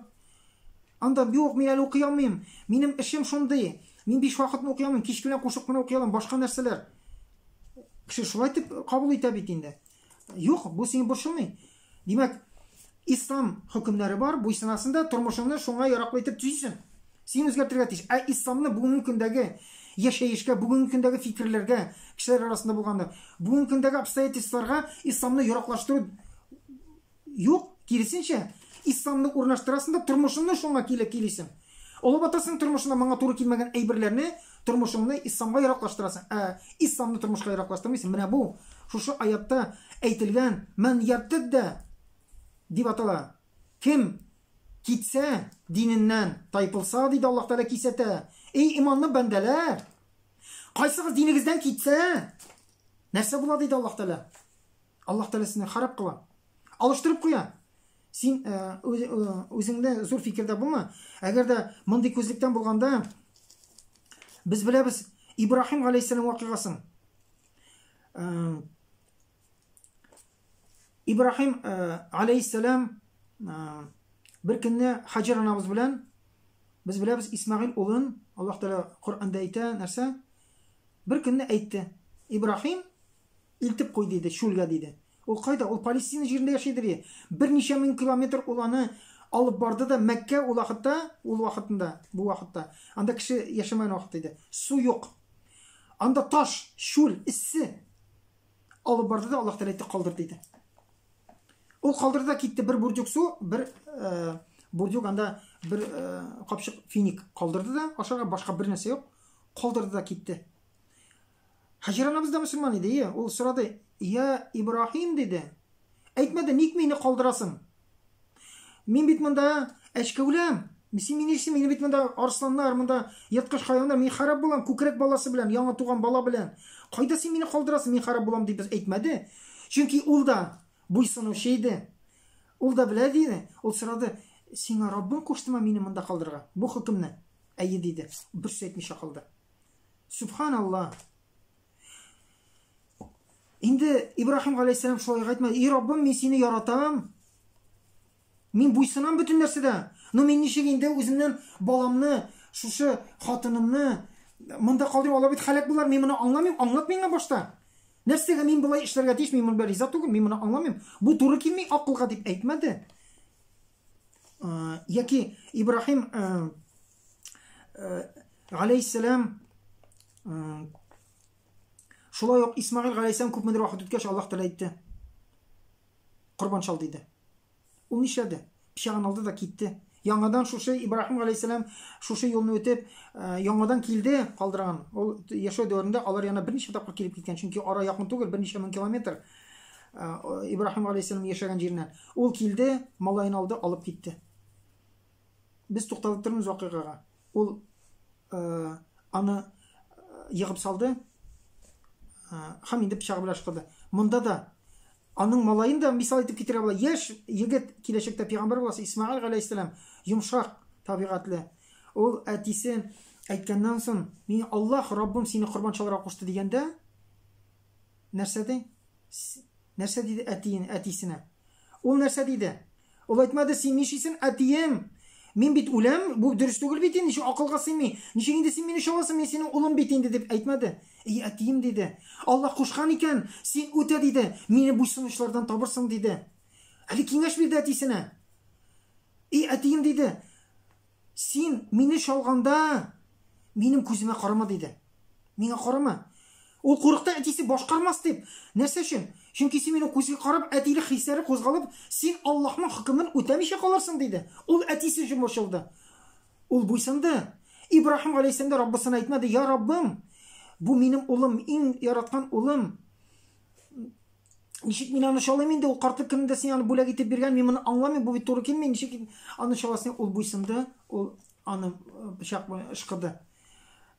Анда юк, мин әле укый алмыйм. Минем эшем шундый. Мин биш вакытны укый алмыйм, кич белән кушып кына укый алам, башка нәрсәләр. Кеше шулай итеп кабул итә бит инде. Юк, бу сине борчымый. Димәк, ислам хөкемнәре бар, буйсынасың да тормышыңны шуңа яраклы итеп төзисең. Син үзгәртергә тиеш. Ә исламны бүгенге көндәге яшәешкә, бүгенге көндәге фикерләргә, кешеләр арасында булганда, бүгенге көндәге обстоятельстволарга исламны яраклаштыру юк, киресенчә, исламны урнаштырасың да тормышыңны шуңа килеп килисең. Олы батасың тормышында моңа туры килмәгән әйберләрне тормышыңны исламга яраклаштырасың. Ә исламны тормышка яраклаштырмыйсың. Менә бу шушы аятта әйтелгән мән яртадда дип атала. Кем китсә, диненнән тайпылса, диде Аллаһ Тәгалә кисәтә. Эй, иманлы бәндәләр! Кайсыгыз динегездән китсә, нәрсә була, диде Аллаһ Тәгалә. Аллаһ Тәгалә сине харап кыла. Алыштырып куя. Син үзеңдә зур фикердә булма. Әгәр дә мондый күзлектән булганда, без беләбез Ибраһим галәйһиссәлам вакыйгасын. Ибраһим алейхиссәлам бер көнне Хаҗир анабыз белән без беләбез Исмәгыйль улын Аллаһ Тәгалә Коръәндә әйтә нәрсә? Бер көнне әйтте. Ибраһим илтеп куй диде, чүлгә диде. Ул кайда? Ул Палестина җирендә яшидер иде. Берничә мең километр ул аны алып барды да Мәккә ул вакытта, ул вакытында, бу вакытта анда кеше яшәмәгән вакыт иде. Су юк. Анда таш, чүл, эссе. Алып барды да Аллаһ Тәгалә әйтте, калдыр диде. Ул калдырды да китте бер бурдюк су, бер э, бурдюк анда бер э, капчык финик калдырды да, ашарга башка бер нәрсә юк. Калдырды да китте. Һаҗәр анабыз да мөселман иде, ие. Ул сорады, "Я Ибраһим" диде. Әйтмәде, ник мине калдырасың? Мин бит монда әчкәүләм. Син мине нишлисең? Мине бит монда арысланнар, монда ерткыч хайваннар, мин харап булам, күкрәк баласы белән, яңа туган бала белән. Кайда син мине калдырасың? Мин харап булам дип әйтмәде. Чөнки ул да буйсынучы иде. Ул да белә диде. Ул сорады, сиңа Раббың куштымы мине монда калдырырга? Бу хөкемне. Әйе диде. Бер сүз әйтмичә калды. Субханалла. Инде Ибраһим галәйһиссәлам шулай әйтмәде. И Раббым, мин сине яратам. Мин буйсынам бөтен нәрсәдә. Но мин ничек инде үземнән баламны, шушы хатынымны монда калдырып, алар бит һәлак булар. Мин моны аңламыйм. Аңлат миңа башта. Нәрсәгә мин болай эшләргә тиеш? Мин монда риза түгел, мин моны аңламыйм. Бу туры килми акылга дип әйтмәде. Яки Ибраһим галәйһиссәлам шулай ук Исмагыйль галәйһиссәлам күпмедер вакыт үткәч Аллаһ Тәгалә әйтте. Корбан чал диде. Ул нишләде? Пычагын алды да китте. Яңадан шушы Ибраһим галәйһиссәлам шушы юлны үтеп, яңадан килде калдырган. Ул яшәү дәверендә алар янына берничә тапкыр килеп киткән, чөнки ара якын түгел, берничә мең километр Ибраһим галәйһиссәлам яшәгән җиреннән. Ул килде, малаен алды, алып китте. Без тукталып тормыйбыз вакыйгага. Ул аны егып салды һәм инде пычагы белән ышкыды. Монда да аның малаен да мисал итеп китерә була. Яшь егет киләчәктә пәйгамбәр буласы Исмаил галәйһиссәлам йомшак табигатьле. Ул әтисе әйткәннән соң, мин Аллаһ Раббым сине корбан чалырга кушты дигәндә, нәрсә ди? Нәрсә диде әтиен, әтисенә? Ул нәрсә диде? Ул әйтмәде, син нишлисең, әтием? Мин бит үләм, бу дөрес түгел бит инде, ничек акылга сыймый. Ничек инде син мине чаласың, мин синең улым бит инде дип әйтмәде. Эй, әтием диде. Аллаһ кушкан икән, син үтә диде. Мине буйсынучылардан табырсың диде. Әле киңәш бирде әтисенә. Эй, әтием диде. Син мине чалганда минем күземә карама диде. Миңа карама. Ул курыкты әтисе башкармас дип. Нәрсә өчен? Чөнки син минем күзгә карап, әтилек хисләре кузгалып, син Аллаһның хөкемен үтәмичә калырсың диде. Ул әтисе өчен борчылды. Ул буйсынды. Ибраһим галәйһиссәлам да Раббысына әйтмәде, Я Раббым, бу минем улым, иң яраткан улым. Ничек мин аны чалыйм инде, ул картлык көнендә син аны бүләк итеп биргән, мин моны аңламыйм, бу бит туры килми, ничек аны чаласың? Ул буйсынды, ул аны э, пычак белән ышкыды.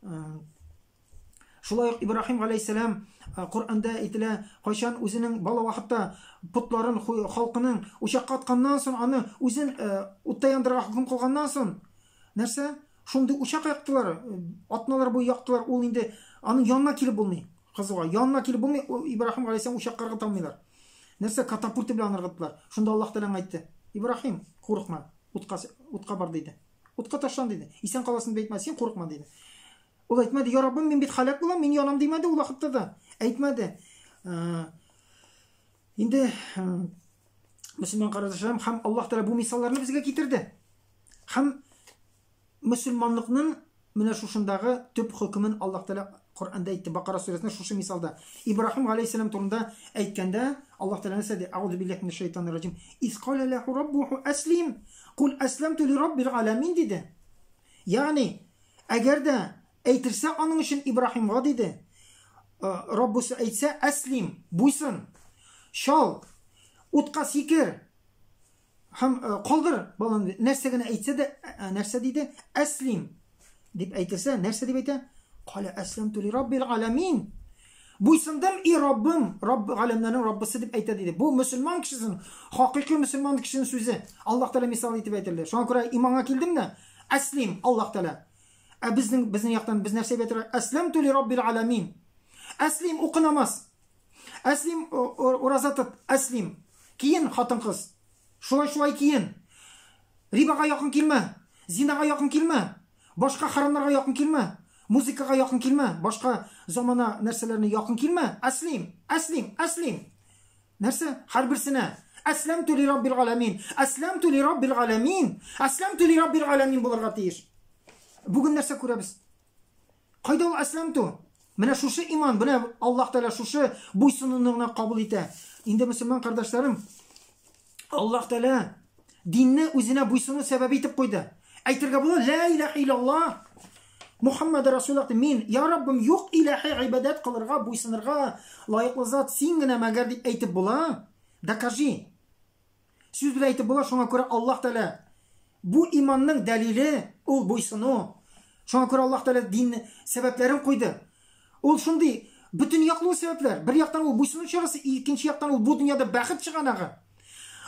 Э, шулай ук Ибраһим галәйһиссәлам э, Коръәндә әйтелә, кайчан үзенең бала вакытта потларын халкының учакка атканнан соң, аны үзен утта яндырырга хөкем кылганнан соң, нәрсә? Шундый учак яктылар, атналар буе яктылар, ул инде аның янына килеп булмый. Кызуга янына килеп булмый, ул Ибраһим галәйһиссәлам учакка ыргыта алмыйлар. Нәрсә катапульта белән ыргыттылар. Шунда Аллаһ Тәгалә әйтте: "Ибраһим, курыкма, утка утка бар" диде. Утка ташлан диде. Исән каласың дип әйтмәде, син курыкма диде. Ул әйтмәде, "Я Раббым, мин бит һәлак булам, мин янам" димәде ул вакытта да. Әйтмәде. Инде мөселман кардәшләрем һәм Аллаһ Тәгалә бу мисалларны безгә китерде. Һәм мөселманлыкның менә шушындагы төп хөкемен Аллаһ Тәгалә Коръәндә әйтте, Бакара сүрәсендә шушы мисалда. Ибраһим галәйһиссәлам турында әйткәндә, Аллаһ Тәгалә нәрсә ди? Аузу биллаһи минәш шайтанир раҗим. Из каля ләху раббуху әслим, кул әсләмту ли раббил аламин диде. Ягъни, әгәр дә әйтелсә аның өчен Ибраһимга диде, Раббусы әйтсә, әслим, буйсын, чал, утка сикер, Һәм э, калдыр баланы нәрсә генә әйтсә дә, э, э, нәрсә диде? Әслим дип әйтелсә, нәрсә дип әйтә? Каля әсләмту ли раббил аламин. Буйсындым и Раббым, Рабб галәмнәрнең Раббысы дип әйтә диде. Бу мөселман кешесенең, хакыйкый мөселман кешесенең сүзе. Аллаһ Тәгалә мисал итеп әйтелде. Шуңа күрә иманга килдем дә, әслим, Аллаһ Тәгалә. Ә безнең безнең яктан без нәрсә дип әйтергә? Әсләмту ли раббил аламин. Әслим укы намаз. Әслим ураза тот, әслим. Киен, хатын-кыз. Шулай-шулай киен. Рибага якын килмә, зинага якын килмә, башка харамнарга якын килмә, музыкага якын килмә, башка замана нәрсәләренә якын килмә. Әслим, әслим, әслим. Нәрсә? Һәрберсенә. Әсләмту ли раббил галәмин. Әсләмту ли раббил галәмин. Әсләмту ли раббил галәмин булырга тиеш. Бүген нәрсә күрәбез? Кайда ул әсләмту? Менә шушы иман, менә Аллаһ Тәгалә шушы буйсынуны гына кабул итә. Инде мөселман кардәшләрем, Аллаһ Тәгалә динне үзенә буйсыну сәбәбе итеп куйды. Әйтергә була, ла илаһа иллаллаһ, Мухаммад Расулуллах ди, мин, я Раббым, юк илаһи гыйбадәт кылырга, буйсынырга лаеклы зат син генә мәгәр дип әйтеп була. Докажи. Сүз белән әйтеп була, шуңа күрә Аллаһ Тәгалә бу иманның дәлиле ул буйсыну. Шуңа күрә Аллаһ Тәгалә дин сәбәпләрен куйды. Ул шундый бөтен яклы сәбәпләр. Бер яктан ул буйсыну чарасы, икенче яктан ул бу дөньяда бәхет чыганагы.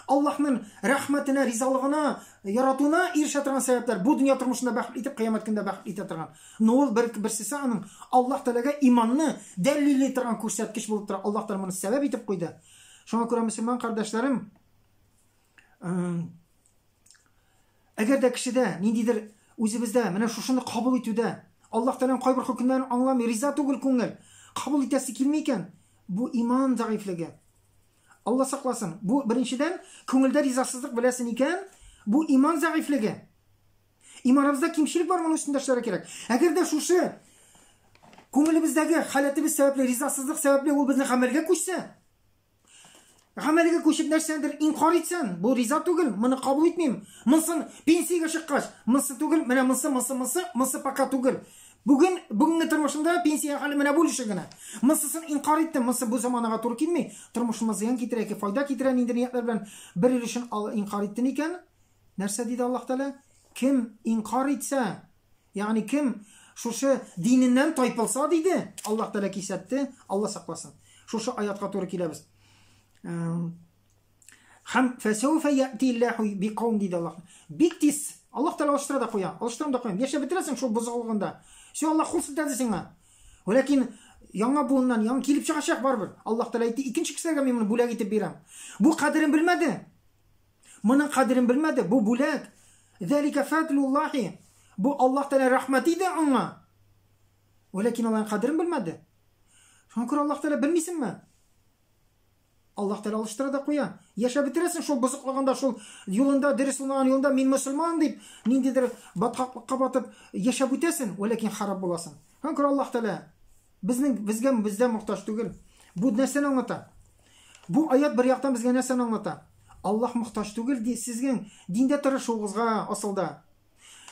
Аллаһның рәхмәтенә, ризалыгына, яратуына ирешә торган сәбәпләр. Бу дөнья тормышында бәхет итеп, кыямәт көндә бәхет итә торган. Но ул бер берсесе аның Аллаһ Тәгаләгә иманны дәлилли торган күрсәткеч булып тора. Аллаһ Тәгалә моны сәбәп итеп куйды. Шуңа күрә мөселман кардәшләрем, әгәр дә кешедә ниндидер үзебездә менә шушыны кабул итүдә Аллаһ Тәгаләнең кайбер хөкемнәрен аңламый, риза түгел күңел, кабул итәсе килми икән, бу иман зәгыйфьлеге. Алла сакласын. Бу беренчедән күңелдә ризасызлык беләсен икән, бу иман зәгыйфьлеге. Иманыбызда кимчелек бар, моның өстендә эшләргә кирәк. Әгәр дә шушы күңелебездәге халәтебез сәбәпле, ризасызлык сәбәпле ул безнең гамәлгә күчсә, гамәлгә күчеп нәрсәдер инкар итсән, бу риза түгел, моны кабул итмим. Монсын пенсиягә чыккач, монсы түгел, менә монсы, монсы, монсы, монсы пока түгел. Бүген, бүгенге тормышымда пенсия хәле менә бу өлеше генә. Монсысын инкар иттем, монсы бу заманага туры килми, тормышыма зыян китерә яки файда китерә нинди ниятләр белән бер өлешен инкар иттем икән, Нәрсә диде Аллаһ Тәгалә? Кем инкар итсә, ягъни кем шушы диненнән тайпылса диде, Аллаһ Тәгалә кисәтте, Алла сакласын. Шушы аятка туры киләбез. Һәм фәсәүфә яти Аллаһу биқаум диде Аллаһ. Бик тиз Аллаһ Тәгалә алыштыра да куя. Алыштырам да куям. Яшәп бетерәсең шул бозыклыгында. Все, Аллаһ кул селтәде сиңа. Ләкин яңа буыннан яңа килеп чыгачак барыбер. Аллаһ Тәгалә әйтте, икенче кешеләргә мин моны бүләк итеп бирәм. Бу кадерен белмәде. Моның кадерен белмәде, бу бүләк. Зәлика фадлуллахи. Бу Аллаһ Тәгалә рәхмәте иде аңа. Вәләкин алар кадерен белмәде. Шуңа күрә Аллаһ Тәгалә белмисеңме? Аллаһ Тәгалә алыштыра да куя. Яшәп бетерәсең шул бозыклыгында, шул юлында, дөрес булмаган юлында, мин мөселман дип, ниндидер баткаклыкка батып яшәп үтәсең, вәләкин харап буласың. Шуңа күрә Аллаһ Тәгалә Безнең безгә бездә мохтаҗ түгел. Бу нәрсәне аңлата? Бу аят бер яктан безгә нәрсәне аңлата? Аллаһ мохтаҗ түгел ди сезнең диндә тырышуыгызга асылда.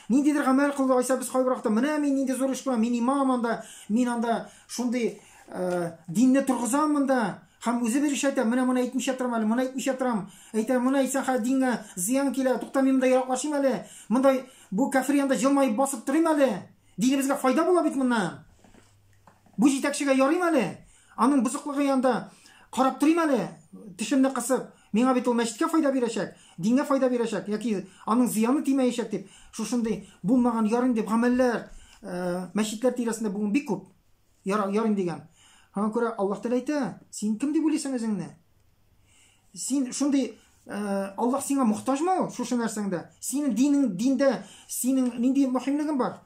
Ниндидер гамәл кылды айса без кайбер вакытта менә мин нинди зур эш кылам, мин имам анда, мин анда шундый э, динне торгызам монда. Һәм үзе бер эш әйтә, менә моны әйтмичә торам әле, моны әйтмичә торам. Әйтә, моны әйтсәң, хәзер дингә зыян килә, тукта мин монда ераклашыйм әле. Монда бу кәфер янында җылмаеп басып торыйм әле. Динебезгә файда була бит моннан. Бу җитәкчегә ярыйм әле. Аның бозыклыгы янында карап торыйм әле, тешемне кысып. Миңа бит ул мәчеткә файда бирәчәк, дингә файда бирәчәк яки аның зыяны тимәячәк дип, шушындый булмаган ярыйм дип гамәлләр э, мәчетләр тирәсендә бүген бик күп. Ярыйм дигән. Шуңа күрә Аллаһ Тәгалә әйтә, син кем дип уйлыйсың үзеңне? Син шундый э, Аллаһ сиңа мохтаҗмы ул шушы нәрсәңдә? Синең динең диндә синең нинди мөһимлегең бар?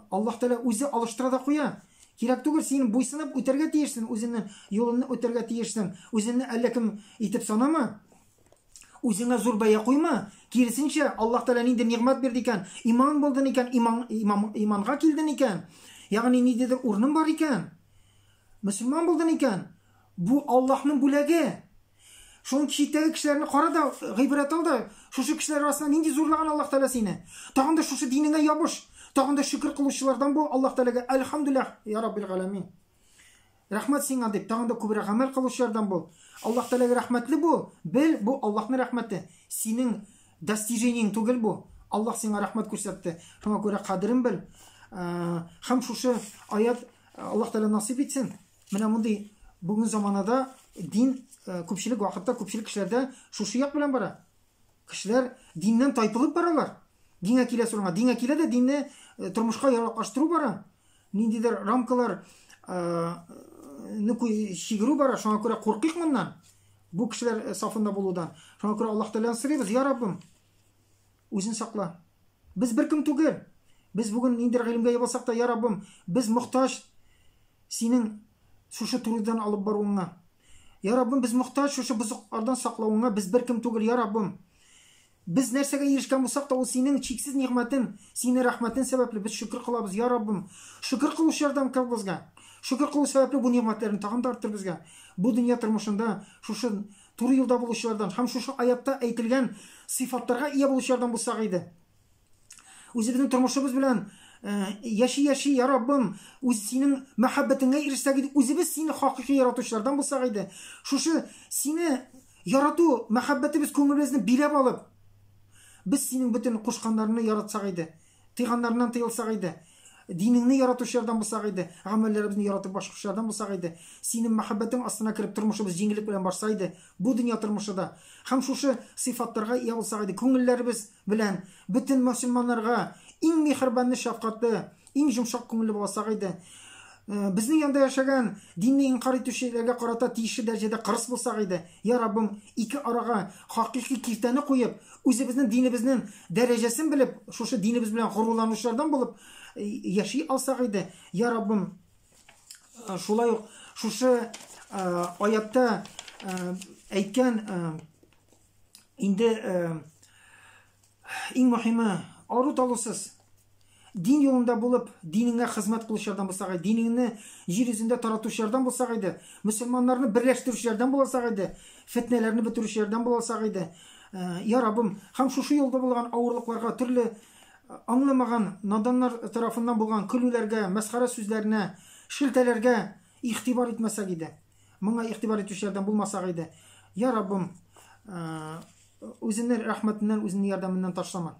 Аллаһ Тәгалә үзе алыштыра да куя. Кирәк түгел, син буйсынып үтәргә тиешсең, үзеңнең юлыңны үтәргә тиешсең. Үзеңне әллә кем итеп санама. Үзеңә зур бәя куйма. Киресенчә, Аллаһ Тәгалә нинди нигъмәт бирде икән, иман булдың икән, иман, иман, иманга килдең икән, ягъни ниндидер урының бар икән, мөселман булдың икән, Бу Аллаһның бүләге. Шуның читтәге кешеләрне кара да, гыйбрәт ал да, шушы кешеләр арасында нинди зурлаган Аллаһ Тәгалә сине. Тагын да шушы динеңә ябыш. Тагын да шөкер кылучылардан бул Аллаһ Тәгаләгә. Әлхәмдүлилләһ, я Раббил галәмин. Рәхмәт сиңа дип, тагын да күбрәк гамәл кылучылардан бул. Аллаһ Тәгаләгә рәхмәтле бул. Бел, бу Аллаһның рәхмәте. Синең достижениең түгел бу. Аллаһ сиңа рәхмәт күрсәтте. Шуңа күрә кадерен бел. Һәм шушы аят Аллаһ Тәгалә насыйп итсен. Менә мондый бүген заманада дин э, күпчелек вакытта күпчелек кешеләрдә шушы як белән бара. Кешеләр диннән тайпылып баралар. Дингә килә урынга, дингә килә дә динне э, тормышка яраклаштыру бара. Ниндидер рамкалар э, чигерү бара. Шуңа күрә куркыйк моннан. Бу кешеләр сафында булудан. Шуңа күрә Аллаһ Тәгаләдән сорыйбыз, я Раббым, үзен сакла. Без беркем түгел. Без бүген ниндидер гыйлемгә ия булсак та, я Раббым, без мохтаҗ Синең шушы турыдан алып баруыңа. Я Раббым, без мохтаҗ шушы бозыклардан саклавыңа, без беркем түгел, я Раббым. Без нәрсәгә ирешкән булсак та, ул синең чиксез нигъмәтен, синең рәхмәтен сәбәпле без шөкер кылабыз, я Раббым. Шөкер кылучылардан кыл безгә. Шөкер кылу сәбәпле бу нигъмәтләрне тагын да арттыр безгә. Бу дөнья тормышында шушы туры юлда булучылардан һәм шушы аятта әйтелгән сыйфатларга ия булучылардан булсак иде. Үзебезнең тормышыбыз белән яши-яши, я Раббым, үз синең мәхәббәтеңә ирешсәк иде, үзебез сине хакыйкый яратучылардан булсак иде. Шушы сине ярату мәхәббәтебез күңелебезне биләп алып, без синең бөтен кушканнарыңны яратсак иде. Тыйганнарыннан тыелсак иде. Динеңне яратучылардан булсак иде, гамәлләребезне яратып башкаручылардан булсак иде, синең мәхәббәтең астына кереп тормышыбыз җиңеллек белән барса иде, бу дөнья тормышы да. Һәм шушы сыйфатларга ия булсак иде, күңелләребез белән бөтен мөселманнарга иң миһербанлы, шәфкатьле, иң йомшак күңелле буласак иде. Э, безнең янда яшәгән динне инкар итүчеләргә карата тиешле дәрәҗәдә кырыс булсак иде. Я Раббым, ике арага хакыйкый киртәне куеп, үзебезнең динебезнең дәрәҗәсен белеп, шушы динебез белән горурланучылардан булып э, яши алсак иде. Я Раббым, э, шулай ук шушы аятта әйткән инде иң мөһиме ару талусыз Дин юлында булып, динеңә хезмәт кылучылардан булсак иде, динеңне җир йөзендә таратучылардан булсак иде, мөселманнарны берләштерүчеләрдән буласак иде, фетнәләрне бетерүчеләрдән буласак иде. Э, я Раббым, һәм шушы юлда булган авырлыкларга, төрле э, аңламаган наданнар тарафыннан булган көлүләргә, мәсхәрә сүзләренә, шелтәләргә игътибар итмәсәк иде. Моңа игътибар итүчеләрдән булмасак иде. Я Раббым, э, үзеңнең рәхмәтеннән, үзеңнең ярдәменнән ташлама.